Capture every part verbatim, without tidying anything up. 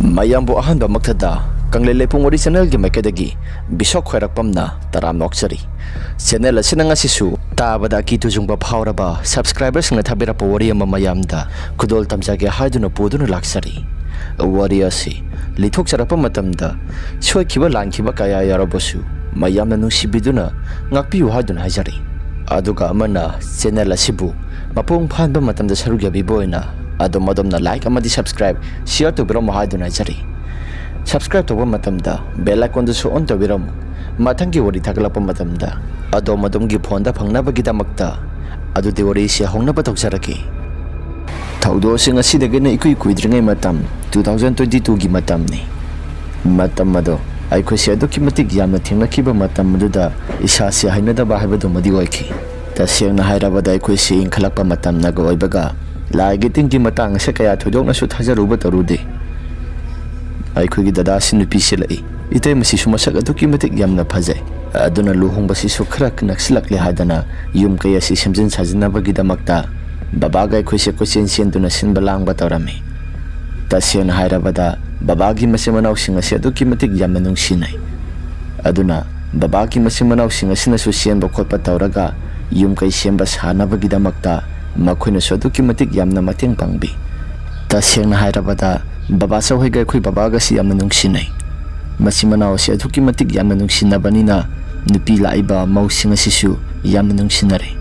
ꯃꯌꯥꯝꯕꯨ ꯑꯍꯥꯟꯕꯃꯛꯇꯗ ꯀꯪꯂꯩ ꯂꯩꯄꯨꯡ ꯋꯥꯔꯤ ꯆꯦꯅꯦꯜꯒꯤ ꯃꯥꯏꯀꯩꯗꯒꯤ ꯕꯤꯁꯣꯛ ꯈ꯭ꯋꯥꯏꯔꯥꯛꯄꯝꯅ ꯇꯔꯥꯝꯅ ꯑꯣꯛꯆꯔꯤ꯫ ꯆꯦꯅꯦꯜ ꯑꯁꯤꯅ ꯉꯁꯤꯁꯨ ꯇꯥꯕꯗ ꯑꯀꯤ ꯇꯨꯖꯨꯡꯕ ꯐꯥꯎꯔꯕ ꯁꯕꯁꯀ꯭ꯔꯥꯏꯕꯔꯁꯤꯡꯅ ꯊꯥꯕꯤꯔꯛꯄ ꯋꯥꯔꯤ ꯑꯃ ꯃꯌꯥꯝꯗ ꯈꯨꯗꯣꯜ ꯇꯝꯖꯒꯦ ꯍꯥꯏꯗꯨꯅ ꯄꯨꯗꯨꯅ ꯂꯥꯛꯆꯔꯤ꯫ ꯋꯥꯔꯤ ꯑꯁꯤ ꯂꯤꯊꯣꯛꯆꯔꯛꯄ ꯃꯇꯝꯗ ꯁꯣꯏꯈꯤꯕ ꯂꯥꯟꯈꯤꯕ ꯀꯌꯥ ꯌꯥꯎꯔꯕꯁꯨ ꯃꯌꯥꯝꯅ ꯅꯨꯡꯁꯤꯕꯤꯗꯨꯅ ꯉꯥꯛꯄꯤꯌꯨ ꯍꯥꯏꯗꯨꯅ ꯍꯥꯏꯖꯔꯤ꯫ ꯑꯗꯨꯒ ꯑꯃꯅ ꯆꯦꯅꯦꯜ ꯑꯁꯤꯕꯨ ꯃꯄꯨꯡ ꯐꯥꯍꯟꯕ ꯃꯇꯝꯗ ꯁꯔꯨꯛ ꯌꯥꯕꯤꯕ ꯑꯣꯏꯅ ꯑꯗꯣꯝ ꯑꯗꯣꯝꯅ ꯂꯥꯏꯛ ꯑꯃꯗꯤ ꯁꯕꯁꯀ꯭ꯔꯥꯏꯕ, ꯁꯤꯌꯔ ꯇꯧꯕꯤꯔꯝꯃꯨ ꯍꯥꯏꯗꯨꯅ ꯍꯥꯏꯖꯔꯤ꯫ ꯁꯕꯁꯀ꯭ꯔꯥꯏꯕ ꯇꯧꯕ ꯃꯇꯝꯗ ꯕꯦꯜ ꯑꯥꯏꯀꯣꯟꯗꯨꯁꯨ ꯑꯣꯟ ꯇꯧꯕꯤꯔꯝꯃꯨ꯫ ꯃꯊꯪꯒꯤ ꯋꯥꯔꯤ ꯊꯥꯒꯠꯂꯛꯄ ꯃꯇꯝꯗ ꯑꯗꯣꯝ ꯑꯗꯣꯝꯒꯤ ꯐꯣꯟꯗ ꯐꯪꯅꯕꯒꯤꯗꯃꯛꯇ꯫ ꯑꯗꯨꯗꯤ ꯋꯥꯔꯤꯁꯤ ꯍꯧꯅꯕ ꯇꯧꯖꯔꯛꯀꯦ꯫ ꯊꯧꯗꯣꯛꯁꯤꯡ ꯑꯁꯤꯗꯒꯤꯅ ꯏꯀꯨꯏ ꯀꯨꯏꯗ꯭ꯔꯤꯉꯩ ꯃꯇꯝ, ꯇꯨ ꯊꯥꯎꯖꯟ ꯇ꯭ꯋꯦꯟꯇꯤ ꯇꯨꯒꯤ ꯃꯇꯝꯅꯤ꯫ ꯃꯇꯝ ꯑꯗꯣ ꯑꯩꯈꯣꯏꯁꯦ ꯑꯗꯨꯛꯀꯤ ꯃꯇꯤꯛ ꯌꯥꯝꯅ ꯊꯦꯡꯅꯈꯤꯕ ꯃꯇꯝ ꯑꯗꯨꯗ ꯏꯁꯥꯁꯦ ꯍꯩꯅꯗꯕ ꯍꯥꯏꯕꯗꯨꯃꯗꯤ ꯑꯣꯏꯈꯤ꯫ ꯇꯁꯦꯡꯅ ꯍꯥꯏꯔꯕꯗ ꯑꯩꯈꯣꯏꯁꯦ ꯏꯟꯈꯠꯂꯛꯄ ꯃꯇꯝꯅꯒ ꯑꯣꯏꯕꯒ ꯂꯥꯏꯒꯤ ꯇꯤꯟꯒꯤ ꯃꯇꯥꯡ ꯑꯁꯦ ꯀꯌꯥ ꯊꯣꯏꯗꯣꯛꯅꯁꯨ ꯊꯥꯖꯔꯨꯕ ꯇꯧꯔꯨꯗꯦ꯫ ꯑꯩꯈꯣꯏꯒꯤ ꯗꯗꯥꯁꯤ ꯅꯨꯄꯤ ꯁꯤꯜꯂꯛꯏ꯫ ꯏꯇꯩꯃꯁꯤꯁꯨ ꯃꯁꯛ ꯑꯗꯨꯛꯀꯤ ꯃꯇꯤꯛ ꯌꯥꯝꯅ ꯐꯖꯩ꯫ ꯑꯗꯨꯅ ꯂꯨꯍꯣꯡꯕꯁꯤꯁꯨ ꯈꯔ ꯅꯛꯁꯤꯜꯂꯛꯂꯦ ꯍꯥꯏꯗꯅ ꯌꯨꯝ ꯀꯩ ꯑꯁꯤ ꯁꯦꯝꯖꯤꯟ ꯁꯥꯖꯤꯟꯅꯕꯒꯤꯗꯃꯛꯇ ꯕꯕꯥꯒ ꯑꯩꯈꯣꯏꯁꯦ ꯀꯣꯏꯆꯦꯟ ꯆꯦꯟꯗꯨꯅ ꯁꯤꯟꯕ ꯂꯥꯡꯕ ꯇꯧꯔꯝꯃꯤ꯫ ꯇꯁꯦꯡꯅ ꯍꯥꯏꯔꯕꯗ ꯕꯕꯥꯒꯤ ꯃꯆꯤꯟ ꯃꯅꯥꯎꯁꯤꯡ ꯑꯁꯤ ꯑꯗꯨꯛꯀꯤ ꯃꯇꯤꯛ ꯌꯥꯝꯅ ꯅꯨꯡꯁꯤꯅꯩ꯫ ꯑꯗꯨꯅ ꯕꯕꯥꯒꯤ ꯃꯆꯤꯟ ꯃꯅꯥꯎꯁꯤꯡ ꯑꯁꯤꯅꯁꯨ ꯆꯦꯟꯕ ꯈꯣꯠꯄ ꯇꯧꯔꯒ ꯌꯨꯝ ꯀꯩ ꯁꯦꯝꯕ ꯁꯥꯅꯕꯒꯤꯗꯃꯛꯇ ꯃꯈꯣꯏꯅꯁꯨ ꯑꯗꯨꯛꯀꯤ ꯃꯇꯤꯛ ꯌꯥꯝꯅ ꯃꯇꯦꯡ ꯄꯥꯡꯕꯤ꯫ ꯇꯁꯦꯡꯅ ꯍꯥꯏꯔꯕꯗ ꯕꯕꯥꯆꯧ ꯍꯣꯏꯒ ꯑꯩꯈꯣꯏ ꯕꯕꯥꯒꯁꯤ ꯌꯥꯝꯅ ꯅꯨꯡꯁꯤꯅꯩ꯫ ꯃꯆꯤꯟ ꯃꯅꯥꯎ ꯑꯁꯤ ꯑꯗꯨꯛꯀꯤ ꯃꯇꯤꯛ ꯌꯥꯝꯅ ꯅꯨꯡꯁꯤꯅꯕꯅꯤꯅ ꯅꯨꯄꯤ ꯂꯥꯛꯏꯕ ꯃꯧꯁꯤꯡ ꯑꯁꯤꯁꯨ ꯌꯥꯝꯅ ꯅꯨꯡꯁꯤꯅꯔꯦ꯫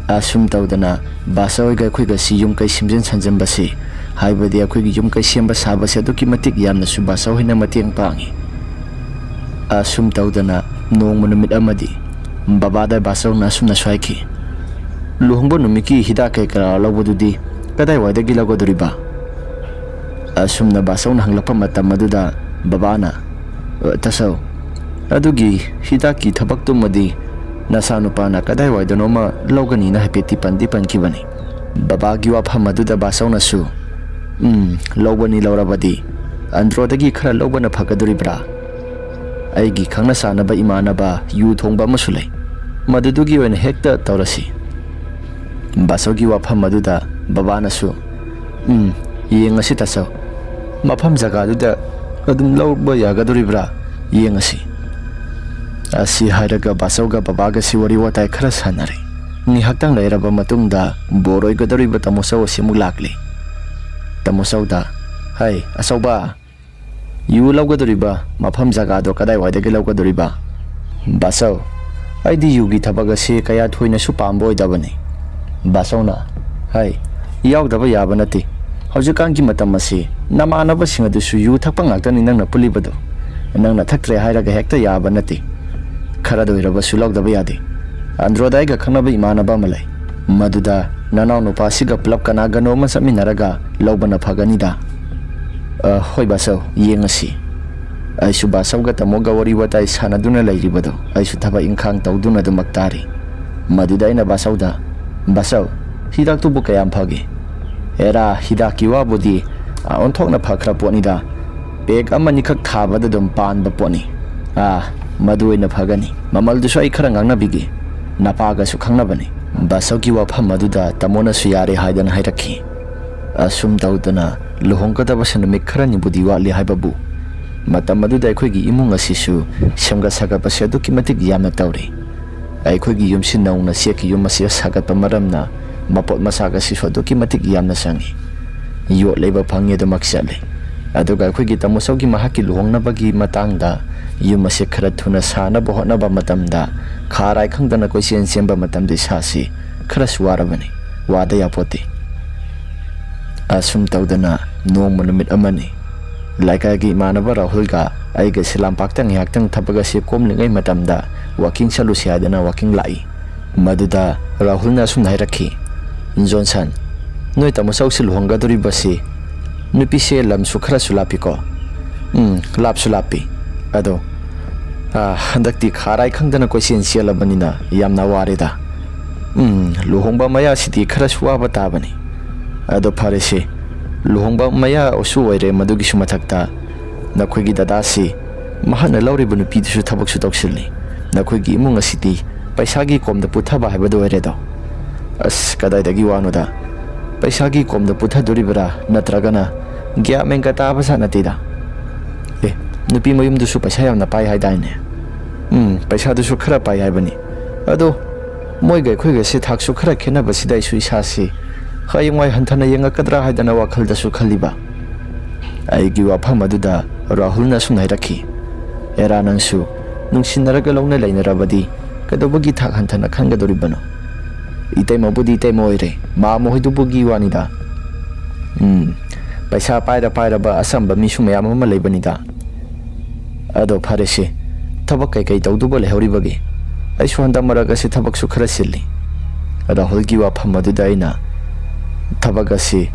ꯑꯁꯨꯝ ꯇꯧꯗꯅ ꯕꯥꯆꯧ ꯍꯣꯏꯒ ꯑꯩꯈꯣꯏꯒꯁꯤ ꯌꯨꯝ ꯀꯩ ꯁꯦꯝꯖꯤꯟ ꯁꯥꯖꯤꯟꯕꯁꯤ, ꯍꯥꯏꯕꯗꯤ ꯑꯩꯈꯣꯏꯒꯤ ꯌꯨꯝ ꯀꯩ ꯁꯦꯝꯕ ꯁꯥꯕꯁꯤ ꯑꯗꯨꯛꯀꯤ ꯃꯇꯤꯛ ꯌꯥꯝꯅꯁꯨ ꯕꯥꯆꯧ ꯍꯣꯏꯅ ꯃꯇꯦꯡ ꯄꯥꯡꯉꯤ꯫ ꯑꯁꯨꯝ ꯇꯧꯗꯅ ꯅꯣꯡꯃ ꯅꯨꯃꯤꯠ ꯑꯃꯗꯤ ꯕꯕꯥꯗ ꯕꯥꯆꯧꯅ ꯑꯁꯨꯝꯅꯁꯨ ꯍꯥꯏꯈꯤ, "ꯂꯨꯍꯣꯡꯕ ꯅꯨꯃꯤꯠꯀꯤ ꯍꯤꯗꯥꯛ ꯀꯩ ꯀꯔꯥ ꯂꯧꯕꯗꯨꯗꯤ ꯀꯗꯥꯏꯋꯥꯏꯗꯒꯤ ꯂꯧꯒꯗꯧꯔꯤꯕ?" ꯑꯁꯨꯝꯅ ꯕꯥꯆꯧꯅ ꯍꯪꯂꯛꯄ ꯃꯇꯝ ꯑꯗꯨꯗ ꯕꯕꯥꯅ, "ꯑ, ꯇꯥꯆꯧ, ꯑꯗꯨꯒꯤ ꯍꯤꯗꯥꯛꯀꯤ ꯊꯕꯛꯇꯨꯃꯗꯤ ꯅꯆꯥꯅꯨꯄꯥꯅ ꯀꯗꯥꯏꯋꯥꯏꯗꯅꯣꯃ ꯂꯧꯒꯅꯤꯅ ꯍꯥꯏꯐꯦꯠꯇꯤ ꯄꯟꯗꯤ ꯄꯟꯈꯤꯕꯅꯤ꯫" ꯕꯕꯥꯒꯤ ꯋꯥꯐꯝ ꯑꯗꯨꯗ ꯕꯥꯆꯧꯅꯁꯨ, "ꯎꯝ, ꯂꯧꯕꯅꯤ ꯂꯧꯔꯕꯗꯤ꯫ ꯑꯟꯗ꯭ꯔꯣꯗꯒꯤ ꯈꯔ ꯂꯧꯕꯅ ꯐꯒꯗꯧꯔꯤꯕ꯭ꯔꯥ? ꯑꯩꯒꯤ ꯈꯪꯅ ꯆꯥꯟꯅꯕ ꯏꯃꯥꯟꯅꯕ ꯌꯨ ꯊꯣꯡꯕ ꯑꯃꯁꯨ ꯂꯩ꯫ ꯃꯗꯨꯗꯨꯒꯤ ꯑꯣꯏꯅ ꯍꯦꯛꯇ ꯇꯧꯔꯁꯤ꯫" ꯕꯥꯆꯧꯒꯤ ꯋꯥꯐꯝ ꯑꯗꯨꯗ ꯕꯕꯥꯅꯁꯨ, "ꯎꯝ, ꯌꯦꯡꯉꯁꯤ ꯇꯥꯆꯧ꯫ ꯃꯐꯝ ꯖꯒꯥꯗꯨꯗ ꯑꯗꯨꯝ ꯂꯧꯕ ꯌꯥꯒꯗꯣꯔꯤꯕ꯭ꯔꯥ? ꯌꯦꯡꯉꯁꯤ꯫ ꯑꯁꯤ ꯍꯥꯏꯔꯒ ꯕꯥꯆꯧꯒ ꯕꯕꯥꯒꯁꯤ ꯋꯥꯔꯤ ꯋꯥꯇꯥꯏ ꯈꯔ ꯁꯥꯟꯅꯔꯦ꯫ ꯉꯥꯏꯍꯥꯛꯇꯪ ꯂꯩꯔꯕ ꯃꯇꯨꯡꯗ ꯕꯣꯔ ꯑꯣꯏꯒꯗꯧꯔꯤꯕ ꯇꯥꯃꯣꯆꯧ ꯑꯁꯤ ꯑꯃꯨꯛ ꯂꯥꯛꯂꯦ꯫ ꯇꯥꯃꯣꯆꯧꯗ, "ꯍꯩ, ꯑꯆꯧꯕ, ꯌꯨ ꯂꯧꯒꯗꯧꯔꯤꯕ ꯃꯐꯝ ꯖꯒꯥꯗꯣ ꯀꯗꯥꯏꯋꯥꯏꯗꯒꯤ ꯂꯧꯒꯗꯧꯔꯤꯕ?" ꯕꯥꯆꯧ, "ꯑꯩꯗꯤ ꯌꯨꯒꯤ ꯊꯕꯛ ꯑꯁꯤ ꯀꯌꯥ ꯊꯣꯏꯅꯁꯨ ꯄꯥꯝꯕ ꯑꯣꯏꯗꯕꯅꯤ꯫" ꯕꯥꯆꯧꯅ, "ꯍꯩ, ꯌꯥꯎꯗꯕ ꯌꯥꯕ ꯅꯠꯇꯦ꯫ ꯍꯧꯖꯤꯛꯀꯥꯟꯒꯤ ꯃꯇꯝ ꯑꯁꯤ ꯅꯃꯥꯟꯅꯕꯁꯤꯡ ꯑꯗꯨꯁꯨ ꯌꯨ ꯊꯛꯄ ꯉꯥꯛꯇꯅꯤ ꯅꯪꯅ ꯄꯨꯜꯂꯤꯕꯗꯨ꯫ ꯅꯪꯅ ꯊꯛꯇ꯭ꯔꯦ ꯍꯥꯏꯔꯒ ꯍꯦꯛꯇ ꯌꯥꯕ ꯅꯠꯇꯦ꯫ ꯈꯔꯗ ꯑꯣꯏꯔꯕꯁꯨ ꯂꯧꯗꯕ ꯌꯥꯗꯦ꯫" ꯑꯟꯗ꯭ꯔꯣꯗ ꯑꯩꯒ ꯈꯪꯅꯕ ꯏꯃꯥꯟꯅꯕ ꯑꯃ ꯂꯩ꯫ ꯃꯗꯨꯗ ꯅꯅꯥꯎ ꯅꯨꯄꯥꯁꯤꯒ ꯄꯨꯂꯞ ꯀꯅꯥꯒꯅꯣ ꯑꯃ ꯆꯠꯃꯤꯟꯅꯔꯒ ꯂꯧꯕꯅ ꯐꯒꯅꯤꯗ꯫ "ꯑ, ꯍꯣꯏ ꯕꯥꯆꯧ, ꯌꯦꯡꯉꯁꯤ꯫ ꯑꯩꯁꯨ ꯕꯥꯆꯧꯒ ꯇꯥꯃꯣꯒ ꯋꯥꯔꯤ ꯋꯥꯇꯥꯏ ꯁꯥꯟꯅꯗꯨꯅ ꯂꯩꯔꯤꯕꯗꯣ ꯑꯩꯁꯨ ꯊꯕꯛ ꯏꯪꯈꯥꯡ ꯇꯧꯗꯨꯅ ꯑꯗꯨꯃꯛ ꯇꯥꯔꯤ꯫" ꯃꯗꯨꯗ ꯑꯩꯅ ꯕꯥꯆꯧꯗ, "ꯕꯥꯆꯧ, ꯍꯤꯗꯥꯛꯇꯨꯕꯨ ꯀꯌꯥꯝ ꯐꯒꯦ?" "ꯑꯦꯔꯥ, ꯍꯤꯗꯥꯛꯀꯤ ꯋꯥꯕꯨꯗꯤ, ꯑ, ꯑꯣꯟꯊꯣꯛꯅ ꯐꯈ꯭ꯔ ꯄꯣꯠꯅꯤꯗ꯫ ꯄꯦꯛ ꯑꯃꯅꯤꯈꯛ ꯊꯥꯕꯗ ꯑꯗꯨꯝ ꯄꯥꯟꯕ ꯄꯣꯠꯅꯤ꯫ ꯑꯥ, ꯃꯗꯨ ꯑꯣꯏꯅ ꯐꯒꯅꯤ꯫ ꯃꯃꯜꯗꯨꯁꯨ ꯑꯩ ꯈꯔ ꯉꯥꯡꯅꯕꯤꯒꯦ꯫ ꯅꯄꯥꯒꯁꯨ ꯈꯪꯅꯕꯅꯤ꯫" ꯕꯥꯆꯧꯒꯤ ꯋꯥꯐꯝ ꯑꯗꯨꯗ ꯇꯥꯃꯣꯅꯁꯨ ꯌꯥꯔꯦ ꯍꯥꯏꯗꯅ ꯍꯥꯏꯔꯛꯈꯤ꯫ ꯑꯁꯨꯝ ꯇꯧꯗꯅ ꯂꯨꯍꯣꯡꯒꯗꯕꯁꯨ ꯅꯨꯃꯤꯠ ꯈꯔꯅꯤꯕꯨꯗꯤ ꯋꯥꯠꯂꯤ ꯍꯥꯏꯕꯕꯨ, ꯃꯇꯝ ꯑꯗꯨꯗ ꯑꯩꯈꯣꯏꯒꯤ ꯏꯃꯨꯡ ꯑꯁꯤꯁꯨ ꯁꯦꯝꯒꯠ ꯁꯥꯒꯠꯄꯁꯦ ꯑꯗꯨꯛꯀꯤ ꯃꯇꯤꯛ ꯌꯥꯝꯅ ꯇꯧꯔꯤ꯫ ꯑꯩꯈꯣꯏꯒꯤ ꯌꯨꯝꯁꯤ ꯅꯧꯅ ꯆꯦꯛꯀꯤ ꯌꯨꯝ ꯑꯁꯤ ꯁꯥꯒꯠꯄ ꯃꯔꯝꯅ ꯃꯄꯣꯠ ꯃꯆꯥꯛ ꯑꯁꯤꯁꯨ ꯑꯗꯨꯛꯀꯤ ꯃꯇꯤꯛ ꯌꯥꯝꯅ ꯆꯪꯏ꯫ ꯌꯣꯠ ꯂꯩꯕ ꯐꯪꯉꯤ ꯑꯗꯨꯃꯛ ꯆꯠꯂꯤ꯫ ꯑꯗꯨꯒ ꯑꯩꯈꯣꯏꯒꯤ ꯇꯥꯃꯣꯆꯧꯒꯤ ꯃꯍꯥꯛꯀꯤ ꯂꯨꯍꯣꯡꯅꯕꯒꯤ ꯃꯇꯥꯡꯗ ꯌꯨꯝ ꯑꯁꯤ ꯈꯔ ꯊꯨꯅ ꯁꯥꯅꯕ ꯍꯣꯠꯅꯕ ꯃꯇꯝꯗ ꯈꯥꯔꯥꯏ ꯈꯪꯗꯅ ꯀꯣꯏꯆꯦꯟ ꯆꯦꯟꯕ ꯃꯇꯝꯗ ꯏꯁꯥꯁꯤ ꯈꯔꯁꯨ ꯋꯥꯔꯕꯅꯤ꯫ ꯋꯥꯗ ꯌꯥꯄꯣꯠꯇꯦ꯫ ꯑꯁꯨꯝ ꯇꯧꯗꯅ ꯅꯣꯡꯃ ꯅꯨꯃꯤꯠ ꯑꯃꯅꯤ꯫ ꯂꯩꯀꯥꯏꯒꯤ ꯏꯃꯥꯟꯅꯕ ꯔꯥꯍꯨꯜꯒ ꯑꯩꯒ ꯁꯤꯂꯥꯝꯄꯥꯛꯇ ꯉꯥꯏꯍꯥꯛꯇꯪ ꯊꯕꯛ ꯑꯁꯤ ꯀꯣꯝꯂꯤꯉꯩ ꯃꯇꯝꯗ ꯋꯥꯀꯤꯡ ꯆꯠꯂꯨꯁꯤ ꯍꯥꯏꯗꯅ ꯋꯥꯀꯤꯡ ꯂꯥꯛꯏ꯫ ꯃꯗꯨꯗ ꯔꯥꯍꯨꯜꯅ ꯑꯁꯨꯝꯅ ꯍꯥꯏꯔꯛꯈꯤ, "ꯖꯣꯟꯁꯟ, ꯅꯣꯏ ꯇꯥꯃꯣ ꯆꯧꯁꯤ ꯂꯨꯍꯣꯡꯒꯗꯧꯔꯤꯕꯁꯤ ꯅꯨꯄꯤꯁꯦ ꯂꯝꯁꯨ ꯈꯔꯁꯨ ꯂꯥꯞꯄꯤꯀꯣ?" "ꯎꯝ, ꯂꯥꯞꯁꯨ ꯂꯥꯞꯄꯤ꯫ ꯑꯗꯣ, ꯑꯥ, ꯍꯟꯗꯛꯇꯤ ꯈꯥꯔꯥꯏ ꯈꯪꯗꯅ ꯀꯣꯏꯆꯦꯟ ꯆꯦꯜꯂꯕꯅꯤꯅ ꯌꯥꯝꯅ ꯋꯥꯔꯦꯗ꯫ ꯎꯝ, ꯂꯨꯍꯣꯡꯕ ꯃꯌꯥꯁꯤꯗꯤ ꯈꯔꯁꯨ ꯋꯥꯕ ꯇꯥꯕꯅꯤ꯫ ꯑꯗꯣ ꯐꯔꯦꯁꯦ, ꯂꯨꯍꯣꯡꯕ ꯃꯌꯥꯁꯨ ꯑꯣꯏꯔꯦ, ꯃꯗꯨꯒꯤꯁꯨ ꯃꯊꯛꯇ ꯅꯈꯣꯏꯒꯤ ꯗꯗꯥꯁꯤ ꯃꯍꯥꯛꯅ ꯂꯧꯔꯤꯕ ꯅꯨꯄꯤꯗꯨꯁꯨ ꯊꯕꯛꯁꯨ ꯇꯧꯁꯤꯜꯂꯤ꯫ ꯅꯈꯣꯏꯒꯤ ꯏꯃꯨꯡ ꯑꯁꯤꯗꯤ ꯄꯩꯁꯥꯒꯤ ꯀꯣꯝꯗ ꯄꯨꯊꯕ ꯍꯥꯏꯕꯗꯨ ꯑꯣꯏꯔꯦꯗꯣ꯫" "ꯑꯁ, ꯀꯗꯥꯏꯗꯒꯤ ꯋꯥꯅꯣꯗ? ꯄꯩꯁꯥꯒꯤ ꯀꯣꯝꯗ ꯄꯨꯊꯗꯣꯔꯤꯕ꯭ꯔꯥ, ꯅꯠꯇ꯭ꯔꯒꯅ ꯒ꯭ꯌꯥꯟ ꯃꯦꯟꯒ ꯇꯥꯕ ꯖꯥꯠ ꯅꯠꯇꯦꯗ꯫ ꯑꯦ, ꯅꯨꯄꯤ ꯃꯌꯨꯝꯗꯨꯁꯨ ꯄꯩꯁꯥ ꯌꯥꯝꯅ ꯄꯥꯏ ꯍꯥꯏꯗꯥꯏꯅꯦ? ꯎꯝ, ꯄꯩꯁꯥꯗꯨꯁꯨ ꯈꯔ ꯄꯥꯏ ꯍꯥꯏꯕꯅꯤ꯫ ꯑꯗꯣ ꯃꯣꯏꯒ ꯑꯩꯈꯣꯏꯒꯁꯦ ꯊꯥꯛꯁꯨ ꯈꯔ ꯈꯦꯠꯅꯕꯁꯤꯗ ꯑꯩꯁꯨ ꯏꯁꯥꯁꯤ ꯍꯌꯦꯡꯋꯥꯏ ꯍꯟꯊꯅ ꯌꯦꯡꯉꯛꯀꯗ꯭ꯔꯥ ꯍꯥꯏꯗꯅ ꯋꯥꯈꯜꯗꯁꯨ ꯈꯜꯂꯤꯕ꯫ ꯑꯩꯒꯤ ꯋꯥꯐꯝ ꯑꯗꯨꯗ ꯔꯥꯍꯨꯜꯅ ꯑꯁꯨꯝꯅ ꯍꯥꯏꯔꯛꯈꯤ, "ꯑꯦꯔꯥ, ꯅꯪꯁꯨ ꯅꯨꯡꯁꯤꯅꯔꯒ ꯂꯧꯅ ꯂꯩꯅꯔꯕꯗꯤ ꯀꯩꯗꯧꯕꯒꯤ ꯊꯥꯛ ꯍꯟꯊꯅ ꯈꯟꯒꯗꯧꯔꯤꯕꯅꯣ? ꯏꯇꯩꯃꯕꯨꯗꯤ ꯏꯇꯩꯃ ꯑꯣꯏꯔꯦ, ꯃꯥ ꯃꯈꯣꯏꯗꯨꯕꯨꯒꯤ ꯋꯥꯅꯤꯗ꯫ ꯎꯝ, ꯄꯩꯁꯥ ꯄꯥꯏꯔ ꯄꯥꯏꯔꯕ ꯑꯆꯝꯕ ꯃꯤꯁꯨ ꯃꯌꯥꯝ ꯑꯃ ꯂꯩꯕꯅꯤꯗ꯫ ꯑꯗꯣ ꯐꯔꯦꯁꯦ, ꯊꯕꯛ ꯀꯩꯀꯩ ꯇꯧꯗꯨꯕ ꯂꯩꯍꯧꯔꯤꯕꯒꯦ? ꯑꯩꯁꯨ ꯍꯟꯗꯛ ꯃꯔꯛ ꯑꯁꯤ ꯊꯕꯛꯁꯨ ꯈꯔ ꯆꯤꯜꯂꯤ꯫" ꯔꯥꯍꯨꯜꯒꯤ ꯋꯥꯐꯝ ꯑꯗꯨꯗ ꯑꯩꯅ, "ꯊꯕꯛ ꯑꯁꯤ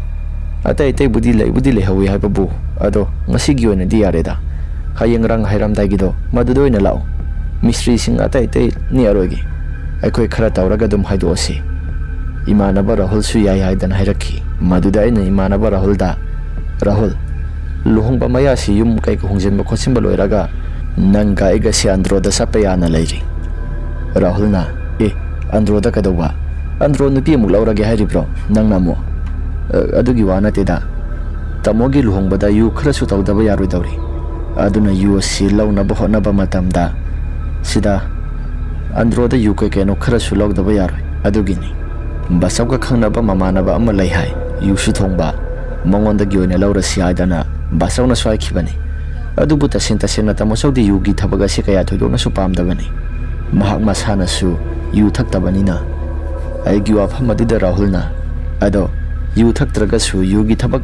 ꯑꯇꯩ ꯑꯇꯩꯕꯨꯗꯤ ꯂꯩꯕꯨꯗꯤ ꯂꯩꯍꯧꯋꯤ ꯍꯥꯏꯕꯕꯨ, ꯑꯗꯣ ꯉꯁꯤꯒꯤ ꯑꯣꯏꯅꯗꯤ ꯌꯥꯔꯦꯗ꯫ ꯍꯌꯦꯡ ꯔꯪ ꯍꯥꯏꯔꯝꯗꯥꯏꯒꯤꯗꯣ ꯃꯗꯨꯗ ꯑꯣꯏꯅ ꯂꯥꯛꯎ꯫ ꯃꯤꯁꯇ꯭ꯔꯤꯁꯤꯡ ꯑꯇꯩ ꯑꯇꯩ ꯅꯦꯛꯑꯔꯣꯏꯒꯦ꯫ ꯑꯩꯈꯣꯏ ꯈꯔ ꯇꯧꯔꯒ ꯑꯗꯨꯝ ꯍꯥꯏꯗꯣꯛꯑꯁꯤ꯫" ꯏꯃꯥꯟꯅꯕ ꯔꯥꯍꯨꯜꯁꯨ ꯌꯥꯏ ꯍꯥꯏꯗꯅ ꯍꯥꯏꯔꯛꯈꯤ꯫ ꯃꯗꯨꯗ ꯑꯩꯅ ꯏꯃꯥꯟꯅꯕ ꯔꯥꯍꯨꯜꯗ, "ꯔꯥꯍꯨꯜ, ꯂꯨꯍꯣꯡꯕ ꯃꯌꯥꯁꯤ ꯌꯨꯝ ꯀꯩ ꯍꯣꯡꯖꯤꯟꯕ ꯈꯣꯠꯆꯤꯟꯕ ꯂꯣꯏꯔꯒ ꯅꯪꯒ ꯑꯩꯒꯁꯦ ꯑꯟꯗ꯭ꯔꯣꯗ ꯆꯠꯄ ꯌꯥꯅ ꯂꯩꯔꯤ꯫" ꯔꯥꯍꯨꯜꯅ, "ꯑꯦ, ꯑꯟꯗ꯭ꯔꯣꯗ ꯀꯩꯗꯧꯕ? ꯑꯟꯗ꯭ꯔꯣ ꯅꯨꯄꯤ ꯑꯃꯨꯛ ꯂꯧꯔꯒꯦ ꯍꯥꯏꯔꯤꯕ꯭ꯔꯣ ꯅꯪꯅ ꯑꯃꯨꯛ?" "ꯑ, ꯑꯗꯨꯒꯤ ꯋꯥ ꯅꯠꯇꯦꯗ꯫ ꯇꯥꯃꯣꯒꯤ ꯂꯨꯍꯣꯡꯕꯗ ꯌꯨ ꯈꯔꯁꯨ ꯇꯧꯗꯕ ꯌꯥꯔꯣꯏꯗꯧꯔꯤ꯫ ꯑꯗꯨꯅ ꯌꯨ ꯑꯁꯤ ꯂꯧꯅꯕ ꯍꯣꯠꯅꯕ ꯃꯇꯝꯗ ꯁꯤꯗ ꯑꯟꯗ꯭ꯔꯣꯗ ꯌꯨ ꯀꯩ ꯀꯩꯅꯣ ꯈꯔꯁꯨ ꯂꯧꯗꯕ ꯌꯥꯔꯣꯏ꯫ ꯑꯗꯨꯒꯤꯅꯤ꯫ ꯕꯥꯆꯧꯒ ꯈꯪꯅꯕ ꯃꯃꯥꯟꯅꯕ ꯑꯃ ꯂꯩ ꯍꯥꯏ, ꯌꯨꯁꯨ ꯊꯣꯡꯕ꯫ ꯃꯉꯣꯟꯗꯒꯤ ꯑꯣꯏꯅ ꯂꯧꯔꯁꯤ ꯍꯥꯏꯗꯅ ꯕꯥꯆꯧꯅꯁꯨ ꯍꯥꯏꯈꯤꯕꯅꯤ꯫ ꯑꯗꯨꯕꯨ ꯇꯁꯦꯡ ꯇꯁꯦꯡꯅ ꯇꯥꯃꯣꯆꯧꯗꯤ ꯌꯨꯒꯤ ꯊꯕꯛ ꯑꯁꯤ ꯀꯌꯥ ꯊꯣꯏꯗꯣꯛꯅꯁꯨ ꯄꯥꯝꯗꯕꯅꯤ꯫ ꯃꯍꯥꯛ ꯃꯁꯥꯅꯁꯨ ꯌꯨ ꯊꯛꯇꯕꯅꯤꯅ ꯑꯩꯒꯤ ꯋꯥꯐꯝ ꯑꯗꯨꯗ ꯔꯥꯍꯨꯜꯅ, "ꯑꯗꯣ ꯌꯨ ꯊꯛꯇ꯭ꯔꯒꯁꯨ ꯌꯨꯒꯤ ꯊꯕꯛ,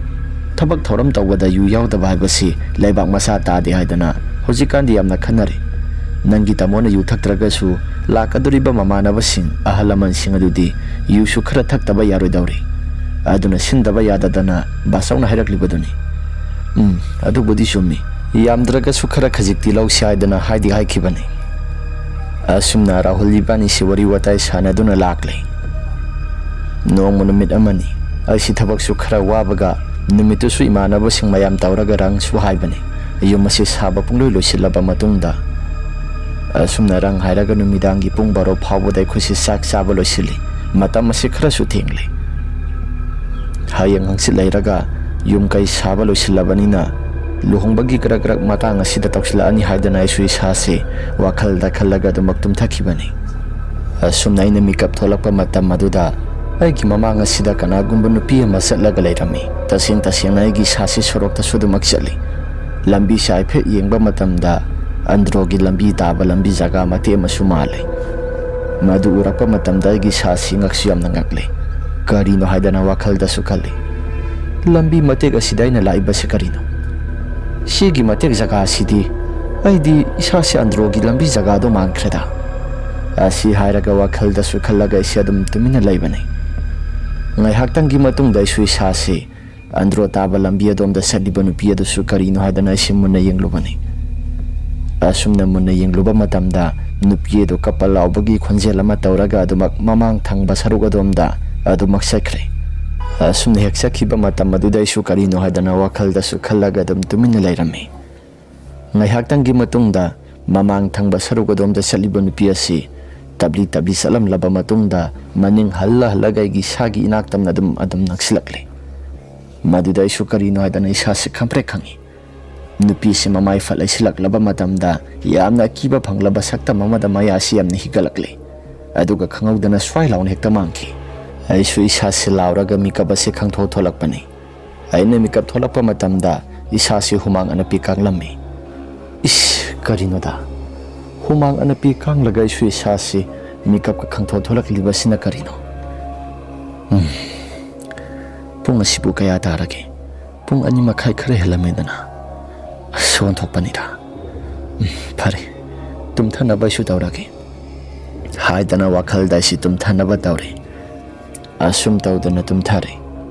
ꯊꯕꯛ ꯊꯧꯔꯝ ꯇꯧꯕꯗ ꯌꯨ ꯌꯥꯎꯗꯕ ꯍꯥꯏꯕꯁꯤ ꯂꯩꯕꯥꯛ ꯃꯆꯥ ꯇꯥꯗꯦ ꯍꯥꯏꯗꯅ ꯍꯧꯖꯤꯛꯀꯥꯟꯗꯤ ꯌꯥꯝꯅ ꯈꯟꯅꯔꯤ꯫ ꯅꯪꯒꯤ ꯇꯥꯃꯣꯅ ꯌꯨ ꯊꯛꯇ꯭ꯔꯒꯁꯨ ꯂꯥꯛꯀꯗꯧꯔꯤꯕ ꯃꯃꯥꯟꯅꯕꯁꯤꯡ, ꯑꯍꯜ ꯂꯃꯟꯁꯤꯡ ꯑꯗꯨꯗꯤ ꯌꯨꯁꯨ ꯈꯔ ꯊꯛꯇꯕ ꯌꯥꯔꯣꯏꯗꯧꯔꯤ꯫ ꯑꯗꯨꯅ ꯁꯤꯟꯗꯕ ꯌꯥꯗꯗꯅ ꯕꯥꯆꯧꯅ ꯍꯥꯏꯔꯛꯂꯤꯕꯗꯨꯅꯤ꯫" "ꯎꯝ, ꯑꯗꯨꯕꯨꯗꯤ ꯆꯨꯝꯃꯤ꯫ ꯌꯥꯝꯗ꯭ꯔꯒꯁꯨ ꯈꯔ ꯈꯖꯤꯛꯇꯤ ꯂꯧꯁꯤ ꯍꯥꯏꯗꯅ ꯍꯥꯏꯗꯤ ꯍꯥꯏꯈꯤꯕꯅꯤ꯫" ꯑꯁꯨꯝꯅ ꯔꯥꯍꯨꯜ ꯏꯕꯥꯅꯤꯁꯤ ꯋꯥꯔꯤ ꯋꯥꯇꯥꯏ ꯁꯥꯟꯅꯗꯨꯅ ꯂꯥꯛꯂꯦ꯫ ꯅꯣꯡꯃ ꯅꯨꯃꯤꯠ ꯑꯃꯅꯤ꯫ ꯑꯩꯁꯤ ꯊꯕꯛꯁꯨ ꯈꯔ ꯋꯥꯕꯒ ꯅꯨꯃꯤꯠꯇꯨꯁꯨ ꯏꯃꯥꯟꯅꯕꯁꯤꯡ ꯃꯌꯥꯝ ꯇꯧꯔꯒ ꯔꯪꯁꯨ ꯍꯥꯏꯕꯅꯤ꯫ ꯌꯨꯝ ꯑꯁꯤ ꯁꯥꯕ ꯄꯨꯡꯂꯣꯏ ꯂꯣꯏꯁꯤꯜꯂꯕ ꯃꯇꯨꯡꯗ ꯑꯁꯨꯝꯅ ꯔꯪ ꯍꯥꯏꯔꯒ ꯅꯨꯃꯤꯗꯥꯡꯒꯤ ꯄꯨꯡ ꯕꯥꯔꯣ ꯐꯥꯎꯕꯗ ꯑꯩꯈꯣꯏꯁꯤ ꯆꯥꯛ ꯆꯥꯕ ꯂꯣꯏꯁꯤꯜꯂꯤ꯫ ꯃꯇꯝ ꯑꯁꯤ ꯈꯔꯁꯨ ꯊꯦꯡꯂꯤ꯫ ꯍꯌꯦꯡ ꯍꯪꯆꯤꯠ ꯂꯩꯔꯒ ꯌꯨꯝ ꯀꯩ ꯁꯥꯕ ꯂꯣꯏꯁꯤꯜꯂꯕꯅꯤꯅ ꯂꯨꯍꯣꯡꯕꯒꯤ ꯀꯔꯛ ꯀꯔꯛ ꯃꯇꯥꯡ ꯑꯁꯤꯗ ꯇꯧꯁꯤꯜꯂꯛꯑꯅꯤ ꯍꯥꯏꯗꯅ ꯑꯩꯁꯨ ꯏꯁꯥꯁꯦ ꯋꯥꯈꯜꯗ ꯈꯜꯂꯒ ꯑꯗꯨꯃꯛ ꯇꯨꯝꯊꯈꯤꯕꯅꯤ꯫ ꯑꯁꯨꯝꯅ ꯑꯩꯅ ꯃꯤꯀꯞ ꯊꯣꯛꯂꯛꯄ ꯃꯇꯝ ꯑꯗꯨꯗ ꯑꯩꯒꯤ ꯃꯃꯥꯡ ꯑꯁꯤꯗ ꯀꯅꯥꯒꯨꯝꯕ ꯅꯨꯄꯤ ꯑꯃ ꯆꯠꯂꯒ ꯂꯩꯔꯝꯃꯤ꯫ ꯇꯁꯦꯡ ꯇꯁꯦꯡꯅ ꯑꯩꯒꯤ ꯏꯁꯥꯁꯤ ꯁꯣꯔꯣꯛꯇꯁꯨ ꯑꯗꯨꯃꯛ ꯆꯠꯂꯤ꯫ ꯂꯝꯕꯤꯁꯤ ꯍꯥꯏꯐꯦꯠ ꯌꯦꯡꯕ ꯃꯇꯝꯗ ꯑꯟꯗ꯭ꯔꯣꯒꯤ ꯂꯝꯕꯤ ꯇꯥꯕ ꯂꯝꯕꯤ ꯖꯒꯥ ꯃꯇꯦꯛ ꯑꯃꯁꯨ ꯃꯥꯜꯂꯤ꯫ ꯃꯗꯨ ꯎꯔꯛꯄ ꯃꯇꯝꯗ ꯑꯩꯒꯤ ꯏꯁꯥꯁꯤ ꯉꯛꯁꯨ ꯌꯥꯝꯅ ꯉꯛꯂꯤ꯫ ꯀꯔꯤꯅꯣ ꯍꯥꯏꯗꯅ ꯋꯥꯈꯜꯗꯁꯨ ꯈꯜꯂꯤ꯫ ꯂꯝꯕꯤ ꯃꯇꯦꯛ ꯑꯁꯤꯗ ꯑꯩꯅ ꯂꯥꯛꯏꯕꯁꯤ ꯀꯔꯤꯅꯣ? ꯁꯤꯒꯤ ꯃꯇꯦꯛ ꯖꯒꯥ ꯑꯁꯤꯗꯤ ꯑꯩꯗꯤ ꯏꯁꯥꯁꯤ ꯑꯟꯗ꯭ꯔꯣꯒꯤ ꯂꯝꯕꯤ ꯖꯒꯥꯗꯣ ꯃꯥꯟꯈ꯭ꯔꯦꯗ꯫ ꯑꯁꯤ ꯍꯥꯏꯔꯒ ꯋꯥꯈꯜꯗꯁꯨ ꯈꯜꯂꯒ ꯑꯩꯁꯦ ꯑꯗꯨꯝ ꯇꯨꯃꯤꯟꯅ ꯂꯩꯕꯅꯤ꯫ ꯉꯥꯏꯍꯥꯛꯇꯪꯒꯤ ꯃꯇꯨꯡꯗ ꯑꯩꯁꯨ ꯏꯁꯥꯁꯤ ꯑꯟꯗ꯭ꯔꯣ ꯇꯥꯕ ꯂꯝꯕꯤ ꯑꯗꯣꯝꯗ ꯆꯠꯂꯤꯕ ꯅꯨꯄꯤ ꯑꯗꯨꯁꯨ ꯀꯔꯤꯅꯣ ꯍꯥꯏꯗꯅ ꯑꯩꯁꯦ ꯃꯨꯟꯅ ꯌꯦꯡꯂꯨꯕꯅꯤ꯫ ꯑꯁꯨꯝꯅ ꯃꯨꯟꯅ ꯌꯦꯡꯂꯨꯕ ꯃꯇꯝꯗ ꯅꯨꯄꯤ ꯑꯗꯨ ꯀꯞꯄ ꯂꯥꯎꯕꯒꯤ ꯈꯣꯟꯖꯦꯜ ꯑꯃ ꯇꯧꯔꯒ ꯑꯗꯨꯃꯛ ꯃꯃꯥꯡ ꯊꯪꯕ ꯁꯔꯨꯛ ꯑꯗꯣꯝꯗ ꯑꯗꯨꯃꯛ ꯆꯠꯈ꯭ꯔꯦ꯫ ꯑꯁꯨꯝꯅ ꯍꯦꯛ ꯆꯠꯈꯤꯕ ꯃꯇꯝ ꯑꯗꯨꯗ ꯑꯩꯁꯨ ꯀꯔꯤꯅꯣ ꯍꯥꯏꯗꯅ ꯋꯥꯈꯜꯗꯁꯨ ꯈꯜꯂꯒ ꯑꯗꯨꯝ ꯇꯨꯃꯤꯟꯅ ꯂꯩꯔꯝꯃꯤ꯫ ꯉꯥꯏꯍꯥꯛꯇꯪꯒꯤ ꯃꯇꯨꯡꯗ ꯃꯃꯥꯡ ꯊꯪꯕ ꯁꯔꯨꯛ ꯑꯗꯣꯝꯗ ꯆꯠꯂꯤꯕ ꯅꯨꯄꯤ ꯑꯁꯤ ꯇꯞꯂꯤ ꯇꯞꯂꯤ ꯆꯠꯂꯝꯂꯕ ꯃꯇꯨꯡꯗ ꯃꯅꯤꯡ ꯍꯜꯂ ꯍꯜꯂꯒ ꯑꯩꯒꯤ ꯏꯁꯥꯒꯤ ꯏꯅꯥꯛ ꯇꯝꯅ ꯑꯗꯨꯝ ꯑꯗꯨꯝ ꯅꯛꯁꯤꯜꯂꯛꯂꯦ꯫ ꯃꯗꯨꯗ ꯑꯩꯁꯨ ꯀꯔꯤꯅꯣ ꯍꯥꯏꯗꯅ ꯏꯁꯥꯁꯤ ꯈꯪꯄ꯭ꯔꯦꯛ ꯈꯪꯉꯤ꯫ ꯅꯨꯄꯤꯁꯤ ꯃꯃꯥꯏ ꯐꯠ ꯂꯩꯁꯤꯜꯂꯛꯂꯕ ꯃꯇꯝꯗ ꯌꯥꯝꯅ ꯑꯀꯤꯕ ꯐꯪꯂꯕ ꯁꯛꯇꯝ ꯑꯃꯗ ꯃꯌꯥꯁꯤ ꯌꯥꯝꯅ ꯍꯤꯒꯠꯂꯛꯂꯦ꯫ ꯑꯗꯨꯒ ꯈꯪꯍꯧꯗꯅ ꯁ꯭ꯋꯥꯏ ꯂꯥꯎꯅ ꯍꯦꯛꯇ ꯃꯥꯡꯈꯤ꯫ ꯑꯩꯁꯨ ꯏꯁꯥꯁꯤ ꯂꯥꯎꯔꯒ ꯃꯤꯀꯞ ꯑꯁꯤ ꯈꯪꯊꯣꯛ ꯊꯣꯛꯂꯛꯄꯅꯤ꯫ ꯑꯩꯅ ꯃꯤꯀꯞ ꯊꯣꯛꯂꯛꯄ ꯃꯇꯝꯗ ꯏꯁꯥꯁꯤ ꯍꯨꯃꯥꯡ ꯑꯅꯞꯄꯤ ꯀꯥꯡꯂꯝꯃꯤ꯫ ꯏꯁ, ꯀꯔꯤꯅꯣꯗ? ꯍꯨꯃꯥꯡ ꯑꯅꯞꯄꯤ ꯀꯥꯡꯂꯒ ꯑꯩꯁꯨ ꯏꯁꯥꯁꯤ ꯃꯤꯀꯞꯀ ꯈꯪꯊꯣꯛ ꯊꯣꯛꯂꯛꯂꯤꯕꯁꯤꯅ ꯀꯔꯤꯅꯣ? ꯎꯝ, ꯄꯨꯡ ꯑꯁꯤꯕꯨ ꯀꯌꯥ ꯇꯥꯔꯒꯦ? ꯄꯨꯡ ꯑꯅꯤ ꯃꯈꯥꯏ ꯈꯔ ꯍꯦꯜꯂꯝꯃꯦꯗꯅ꯫ ꯑꯁ, ꯑꯣꯟꯊꯣꯛꯄꯅꯤꯗ꯫ ꯎꯝ, ꯐꯔꯦ, ꯇꯨꯝꯊꯅꯕ ꯑꯩꯁꯨ ꯇꯧꯔꯒꯦ ꯍꯥꯏꯗꯅ ꯋꯥꯈꯜꯗ ꯑꯩꯁꯤ ꯇꯨꯝꯊꯅꯕ ꯇꯧꯔꯦ꯫ ꯑꯁꯨꯝ ꯇꯧꯗꯅ ꯇꯨꯝꯊꯔꯦ꯫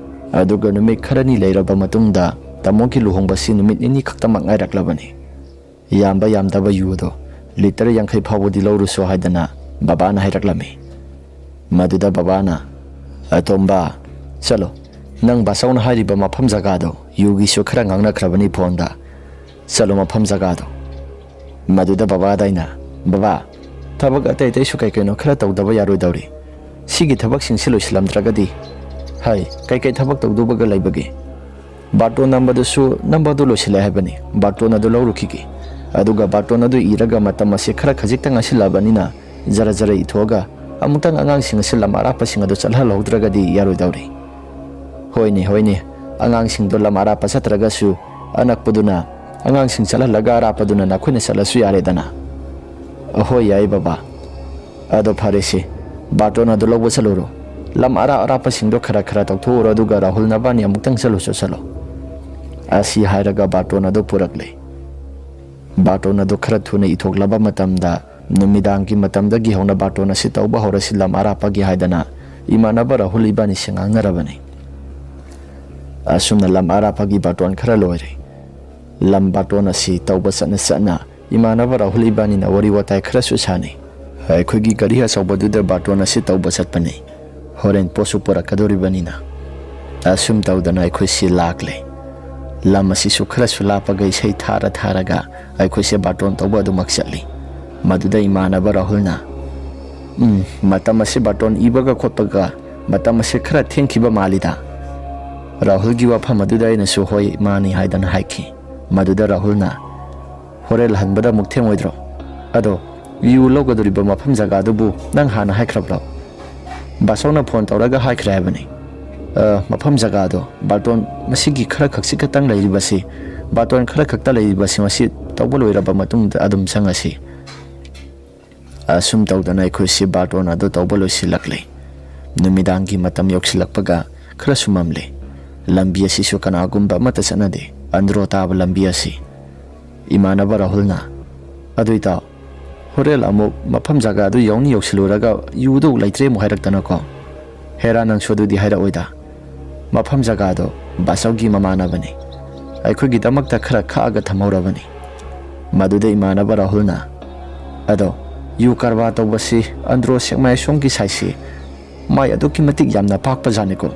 ꯑꯗꯨꯒ ꯅꯨꯃꯤꯠ ꯈꯔꯅꯤ ꯂꯩꯔꯕ ꯃꯇꯨꯡꯗ ꯇꯥꯃꯣꯒꯤ ꯂꯨꯍꯣꯡꯕꯁꯤ ꯅꯨꯃꯤꯠ ꯅꯤꯅꯤ ꯈꯛꯇꯃꯛ ꯉꯥꯏꯔꯛꯂꯕꯅꯤ꯫ ꯌꯥꯝꯕ ꯌꯥꯝꯗꯕ ꯌꯨ ꯑꯗꯣ ꯂꯤꯇꯔ ꯌꯥꯡꯈꯩ ꯐꯥꯎꯕꯗꯤ ꯂꯧꯔꯨꯁꯣ ꯍꯥꯏꯗꯅ ꯕꯕꯥꯅ ꯍꯥꯏꯔꯛꯂꯝꯃꯤ꯫ ꯃꯗꯨꯗ ꯕꯕꯥꯅ, "ꯑꯇꯣꯝꯕ, ꯆꯠꯂꯣ, ꯅꯪ ꯕꯥꯆꯧꯅ ꯍꯥꯏꯔꯤꯕ ꯃꯐꯝ ꯖꯒꯥꯗꯣ, ꯌꯨꯒꯤꯁꯨ ꯈꯔ ꯉꯥꯡꯅꯈ꯭ꯔꯕꯅꯤ ꯐꯣꯟꯗ, ꯆꯠꯂꯣ ꯃꯐꯝ ꯖꯒꯥꯗꯣ"꯫ ꯃꯗꯨꯗ ꯕꯕꯥꯗ ꯑꯩꯅ, "ꯕꯕꯥ, ꯊꯕꯛ ꯑꯇꯩ ꯑꯇꯩꯁꯨ ꯀꯩ ꯀꯩꯅꯣ ꯈꯔ ꯇꯧꯗꯕ ꯌꯥꯔꯣꯏꯗꯧꯔꯤ꯫ ꯁꯤꯒꯤ ꯊꯕꯛꯁꯤꯡꯁꯤ ꯂꯣꯏꯁꯤꯜꯂꯝꯗ꯭ꯔꯒꯗꯤ"꯫ "ꯍꯩ, ꯀꯩꯀꯩ ꯊꯕꯛ ꯇꯧꯗꯧꯕꯒ ꯂꯩꯕꯒꯦ?" ꯕꯥꯔꯇꯣꯟ ꯅꯝꯕꯗꯨꯁꯨ ꯅꯝꯕꯗꯨ ꯂꯣꯏꯁꯤꯜꯂꯦ ꯍꯥꯏꯕꯅꯤ꯫ ꯕꯥꯔꯇꯣꯟ ꯑꯗꯨ ꯂꯧꯔꯨꯈꯤꯒꯦ꯫ ꯑꯗꯨꯒ ꯕꯥꯔꯇꯣꯟ ꯑꯗꯨ ꯏꯔꯒ ꯃꯇꯝ ꯑꯁꯤ ꯈꯔ ꯈꯖꯤꯛꯇ ꯉꯥꯏꯁꯤꯜꯂꯛꯑꯕꯅꯤꯅ ꯖꯔ ꯖꯔ ꯏꯊꯣꯛꯑꯒ ꯑꯃꯨꯛꯇꯪ ꯑꯉꯥꯡꯁꯤꯡ ꯑꯁꯤ ꯂꯝ ꯑꯔꯥꯞꯄꯁꯤꯡ ꯑꯗꯨ ꯆꯠꯍꯜꯍꯧꯗ꯭ꯔꯒꯗꯤ ꯌꯥꯔꯣꯏꯗꯧꯔꯤ꯫ ꯍꯣꯏꯅꯦ, ꯍꯣꯏꯅꯦ, ꯑꯉꯥꯡꯁꯤꯡꯗꯣ ꯂꯝ ꯑꯔꯥꯞꯄ ꯆꯠꯇ꯭ꯔꯒꯁꯨ ꯑꯅꯛꯄꯗꯨꯅ ꯑꯉꯥꯡꯁꯤꯡ ꯆꯠꯍꯜꯂꯒ ꯑꯔꯥꯞꯄꯗꯨꯅ ꯅꯈꯣꯏꯅ ꯆꯠꯂꯁꯨ ꯌꯥꯔꯦꯗꯅ꯫ ꯑꯍꯣꯏ, ꯌꯥꯏ ꯕꯕꯥ꯫ ꯑꯗꯣ ꯐꯔꯦꯁꯦ, ꯕꯥꯔꯇꯣꯟ ꯑꯗꯨ ꯂꯧꯕ ꯆꯠꯂꯨꯔꯣ꯫ ꯂꯝ ꯑꯔꯥꯞ ꯑꯔꯥꯞꯄꯁꯤꯡꯗꯣ ꯈꯔ ꯈꯔ ꯇꯧꯊꯣꯛꯎꯔꯣ, ꯑꯗꯨꯒ ꯔꯥꯍꯨꯜ ꯅꯕꯥꯅꯤ ꯑꯃꯨꯛꯇꯪ ꯆꯠꯂꯨ ꯆꯠꯁꯜꯂꯣ꯫ ꯑꯁꯤ ꯍꯥꯏꯔꯒ ꯕꯥꯔꯇꯣꯟ ꯑꯗꯨ ꯄꯨꯔꯛꯂꯦ꯫ ꯕꯥꯔꯇꯣꯟ ꯑꯗꯨ ꯈꯔ ꯊꯨꯅ ꯏꯊꯣꯛꯂꯕ ꯃꯇꯝꯗ ꯅꯨꯃꯤꯗꯥꯡꯒꯤ ꯃꯇꯝꯗꯒꯤ ꯍꯧꯅ ꯕꯥꯔꯇꯣꯟ ꯑꯁꯤ ꯇꯧꯕ ꯍꯧꯔꯁꯤ, ꯂꯝ ꯑꯔꯥꯞꯄꯒꯤ ꯍꯥꯏꯗꯅ ꯏꯃꯥꯟꯅꯕ ꯔꯥꯍꯨꯜ ꯏꯕꯥꯅꯤꯁꯦ ꯉꯥꯡꯅꯔꯕꯅꯤ꯫ ꯑꯁꯨꯝꯅ ꯂꯝ ꯑꯔꯥꯞꯄꯒꯤ ꯕꯥꯔꯇꯣꯟ ꯈꯔ ꯂꯣꯏꯔꯦ꯫ ꯂꯝ ꯕꯥꯔꯇꯣꯟ ꯑꯁꯤ ꯇꯧꯕ ꯆꯠꯅ ꯆꯠꯅ ꯏꯃꯥꯟꯅꯕ ꯔꯥꯍꯨꯜ ꯏꯕꯥꯅꯤꯅ ꯋꯥꯔꯤ ꯋꯥꯇꯥꯏ ꯈꯔꯁꯨ ꯁꯥꯟꯅꯩ꯫ ꯑꯩꯈꯣꯏꯒꯤ ꯒꯥꯔꯤ ꯑꯆꯧꯕꯗꯨꯗ ꯕꯥꯔꯇꯣꯟ ꯑꯁꯤ ꯇꯧꯕ ꯆꯠꯄꯅꯤ꯫ ꯍꯣꯔꯦꯟ ꯄꯣꯠꯁꯨ ꯄꯨꯔꯛꯀꯗꯧꯔꯤꯕꯅꯤꯅ꯫ ꯑꯁꯨꯝ ꯇꯧꯗꯅ ꯑꯩꯈꯣꯏꯁꯤ ꯂꯥꯛꯂꯦ꯫ ꯂꯝ ꯑꯁꯤꯁꯨ ꯈꯔꯁꯨ ꯂꯥꯞꯄꯒ ꯏꯁꯩ ꯊꯥꯔ ꯊꯥꯔꯒ ꯑꯩꯈꯣꯏꯁꯦ ꯕꯥꯔꯇꯣꯟ ꯇꯧꯕ ꯑꯗꯨꯃꯛ ꯆꯠꯂꯤ꯫ ꯃꯗꯨꯗ ꯏꯃꯥꯟꯅꯕ ꯔꯥꯍꯨꯜꯅ, "ꯎꯝ, ꯃꯇꯝ ꯑꯁꯤ ꯕꯥꯔꯇꯣꯟ ꯏꯕꯒ ꯈꯣꯠꯄꯒ ꯃꯇꯝ ꯑꯁꯤ ꯈꯔ ꯊꯦꯡꯈꯤꯕ ꯃꯥꯜꯂꯤꯗ?" ꯔꯥꯍꯨꯜꯒꯤ ꯋꯥꯐꯝ ꯑꯗꯨꯗ ꯑꯩꯅꯁꯨ, "ꯍꯣꯏ, ꯃꯥꯅꯤ" ꯍꯥꯏꯗꯅ ꯍꯥꯏꯈꯤ꯫ ꯃꯗꯨꯗ ꯔꯥꯍꯨꯜꯅ, "ꯍꯣꯔꯦꯟ ꯍꯟꯕꯗ ꯑꯃꯨꯛ ꯊꯦꯡꯉꯣꯏꯗ꯭ꯔꯣ? ꯑꯗꯣ ꯌꯨ ꯂꯧꯒꯗꯧꯔꯤꯕ ꯃꯐꯝ ꯖꯒꯥꯗꯨꯕꯨ ꯅꯪ ꯍꯥꯟꯅ ꯍꯥꯏꯈ꯭ꯔꯕ꯭ꯔꯣ?" ꯕꯥꯁꯧꯅ ꯐꯣꯟ ꯇꯧꯔꯒ ꯍꯥꯏꯈ꯭ꯔꯦ ꯍꯥꯏꯕꯅꯤ꯫ "ꯑ, ꯃꯐꯝ ꯖꯒꯥꯗꯣ ꯕꯥꯔꯇꯣꯟ ꯃꯁꯤꯒꯤ ꯈꯔ ꯈꯛꯁꯤ ꯈꯛꯇꯪ ꯂꯩꯔꯤꯕꯁꯤ, ꯕꯥꯔꯇꯣꯟ ꯈꯔ ꯈꯛꯇ ꯂꯩꯔꯤꯕꯁꯤ ꯃꯁꯤ ꯇꯧꯕ ꯂꯣꯏꯔꯕ ꯃꯇꯨꯡꯗ ꯑꯗꯨꯝ ꯆꯪꯉꯁꯤ"꯫ ꯑꯁꯨꯝ ꯇꯧꯗꯅ ꯑꯩꯈꯣꯏꯁꯤ ꯕꯥꯔꯇꯣꯟ ꯑꯗꯨ ꯇꯧꯕ ꯂꯣꯏꯁꯤꯜꯂꯛꯂꯦ꯫ ꯅꯨꯃꯤꯗꯥꯡꯒꯤ ꯃꯇꯝ ꯌꯧꯁꯤꯜꯂꯛꯄꯒ ꯈꯔꯁꯨ ꯃꯝꯂꯦ꯫ ꯂꯝꯕꯤ ꯑꯁꯤꯁꯨ ꯀꯅꯥꯒꯨꯝꯕ ꯑꯃꯠꯇ ꯆꯠꯅꯗꯦ, ꯑꯟꯗ꯭ꯔꯣ ꯇꯥꯕ ꯂꯝꯕꯤ ꯑꯁꯤ꯫ ꯏꯃꯥꯟꯅꯕ ꯔꯥꯍꯨꯜꯅ, "ꯑꯗꯨ ꯏꯇꯥꯎ, ꯍꯣꯔꯦꯟ ꯑꯃꯨꯛ ꯃꯐꯝ ꯖꯒꯥꯗꯨ ꯌꯧꯅꯤ ꯌꯧꯁꯤꯜꯂꯨꯔꯒ ꯌꯨꯗꯨ ꯂꯩꯇ꯭ꯔꯦ ꯑꯃꯨꯛ ꯍꯥꯏꯔꯛꯇꯅꯀꯣ꯫ ꯍꯦꯔꯥ, ꯅꯪꯁꯨ ꯑꯗꯨꯗꯤ ꯍꯥꯏꯔꯛꯑꯣꯏꯗ꯫ ꯃꯐꯝ ꯖꯒꯥꯗꯣ ꯕꯥꯆꯧꯒꯤ ꯃꯃꯥꯟꯅꯕꯅꯤ꯫ ꯑꯩꯈꯣꯏꯒꯤꯗꯃꯛꯇ ꯈꯔ ꯈꯥꯛꯑꯒ ꯊꯝꯍꯧꯔꯕꯅꯤ"꯫ ꯃꯗꯨꯗ ꯏꯃꯥꯟꯅꯕ ꯔꯥꯍꯨꯜꯅ, "ꯑꯗꯣ ꯌꯨ ꯀꯔꯕꯥꯔ ꯇꯧꯕꯁꯤ ꯑꯟꯗ꯭ꯔꯣ ꯁꯦꯛꯃꯥꯏ ꯁꯣꯝꯒꯤ ꯁꯥꯏꯠꯁꯤ ꯃꯥꯏ ꯑꯗꯨꯛꯀꯤ ꯃꯇꯤꯛ ꯌꯥꯝꯅ ꯄꯥꯛꯄ ꯖꯥꯠꯅꯤꯀꯣ"꯫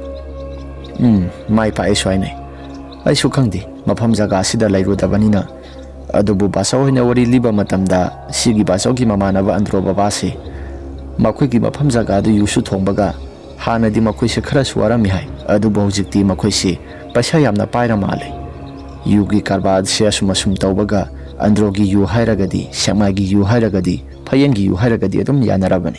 "ꯎꯝ, ꯃꯥꯏ ꯄꯥꯛꯑꯦꯁꯨ ꯍꯥꯏꯅꯩ꯫ ꯑꯩꯁꯨ ꯈꯪꯗꯦ, ꯃꯐꯝ ꯖꯒꯥ ꯑꯁꯤꯗ ꯂꯩꯔꯨꯗꯕꯅꯤꯅ꯫ ꯑꯗꯨꯕꯨ ꯕꯥꯆꯧ ꯍꯣꯏꯅ ꯋꯥꯔꯤ ꯂꯤꯕ ꯃꯇꯝꯗ ꯁꯤꯒꯤ ꯕꯥꯆꯧꯒꯤ ꯃꯃꯥꯟꯅꯕ ꯑꯟꯗ꯭ꯔꯣ ꯕꯕꯥꯁꯤ ꯃꯈꯣꯏꯒꯤ ꯃꯐꯝ ꯖꯒꯥꯗꯨ ꯌꯨꯁꯨ ꯊꯣꯡꯕꯒ ꯍꯥꯟꯅꯗꯤ ꯃꯈꯣꯏꯁꯦ ꯈꯔꯁꯨ ꯋꯥꯔꯝꯃꯤ ꯍꯥꯏ, ꯑꯗꯨꯕꯨ ꯍꯧꯖꯤꯛꯇꯤ ꯃꯈꯣꯏꯁꯦ ꯄꯩꯁꯥ ꯌꯥꯝꯅ ꯄꯥꯏꯔ ꯃꯥꯜꯂꯦ꯫ ꯌꯨꯒꯤ ꯀꯔꯕꯥꯔꯁꯦ ꯑꯁꯨꯝ ꯑꯁꯨꯝ ꯇꯧꯕꯒ ꯑꯟꯗ꯭ꯔꯣꯒꯤ ꯌꯨ ꯍꯥꯏꯔꯒꯗꯤ, ꯁꯦꯛꯃꯥꯏꯒꯤ ꯌꯨ ꯍꯥꯏꯔꯒꯗꯤ, ꯐꯌꯦꯡꯒꯤ ꯌꯨ ꯍꯥꯏꯔꯒꯗꯤ ꯑꯗꯨꯝ ꯌꯥꯅꯔꯕꯅꯤ꯫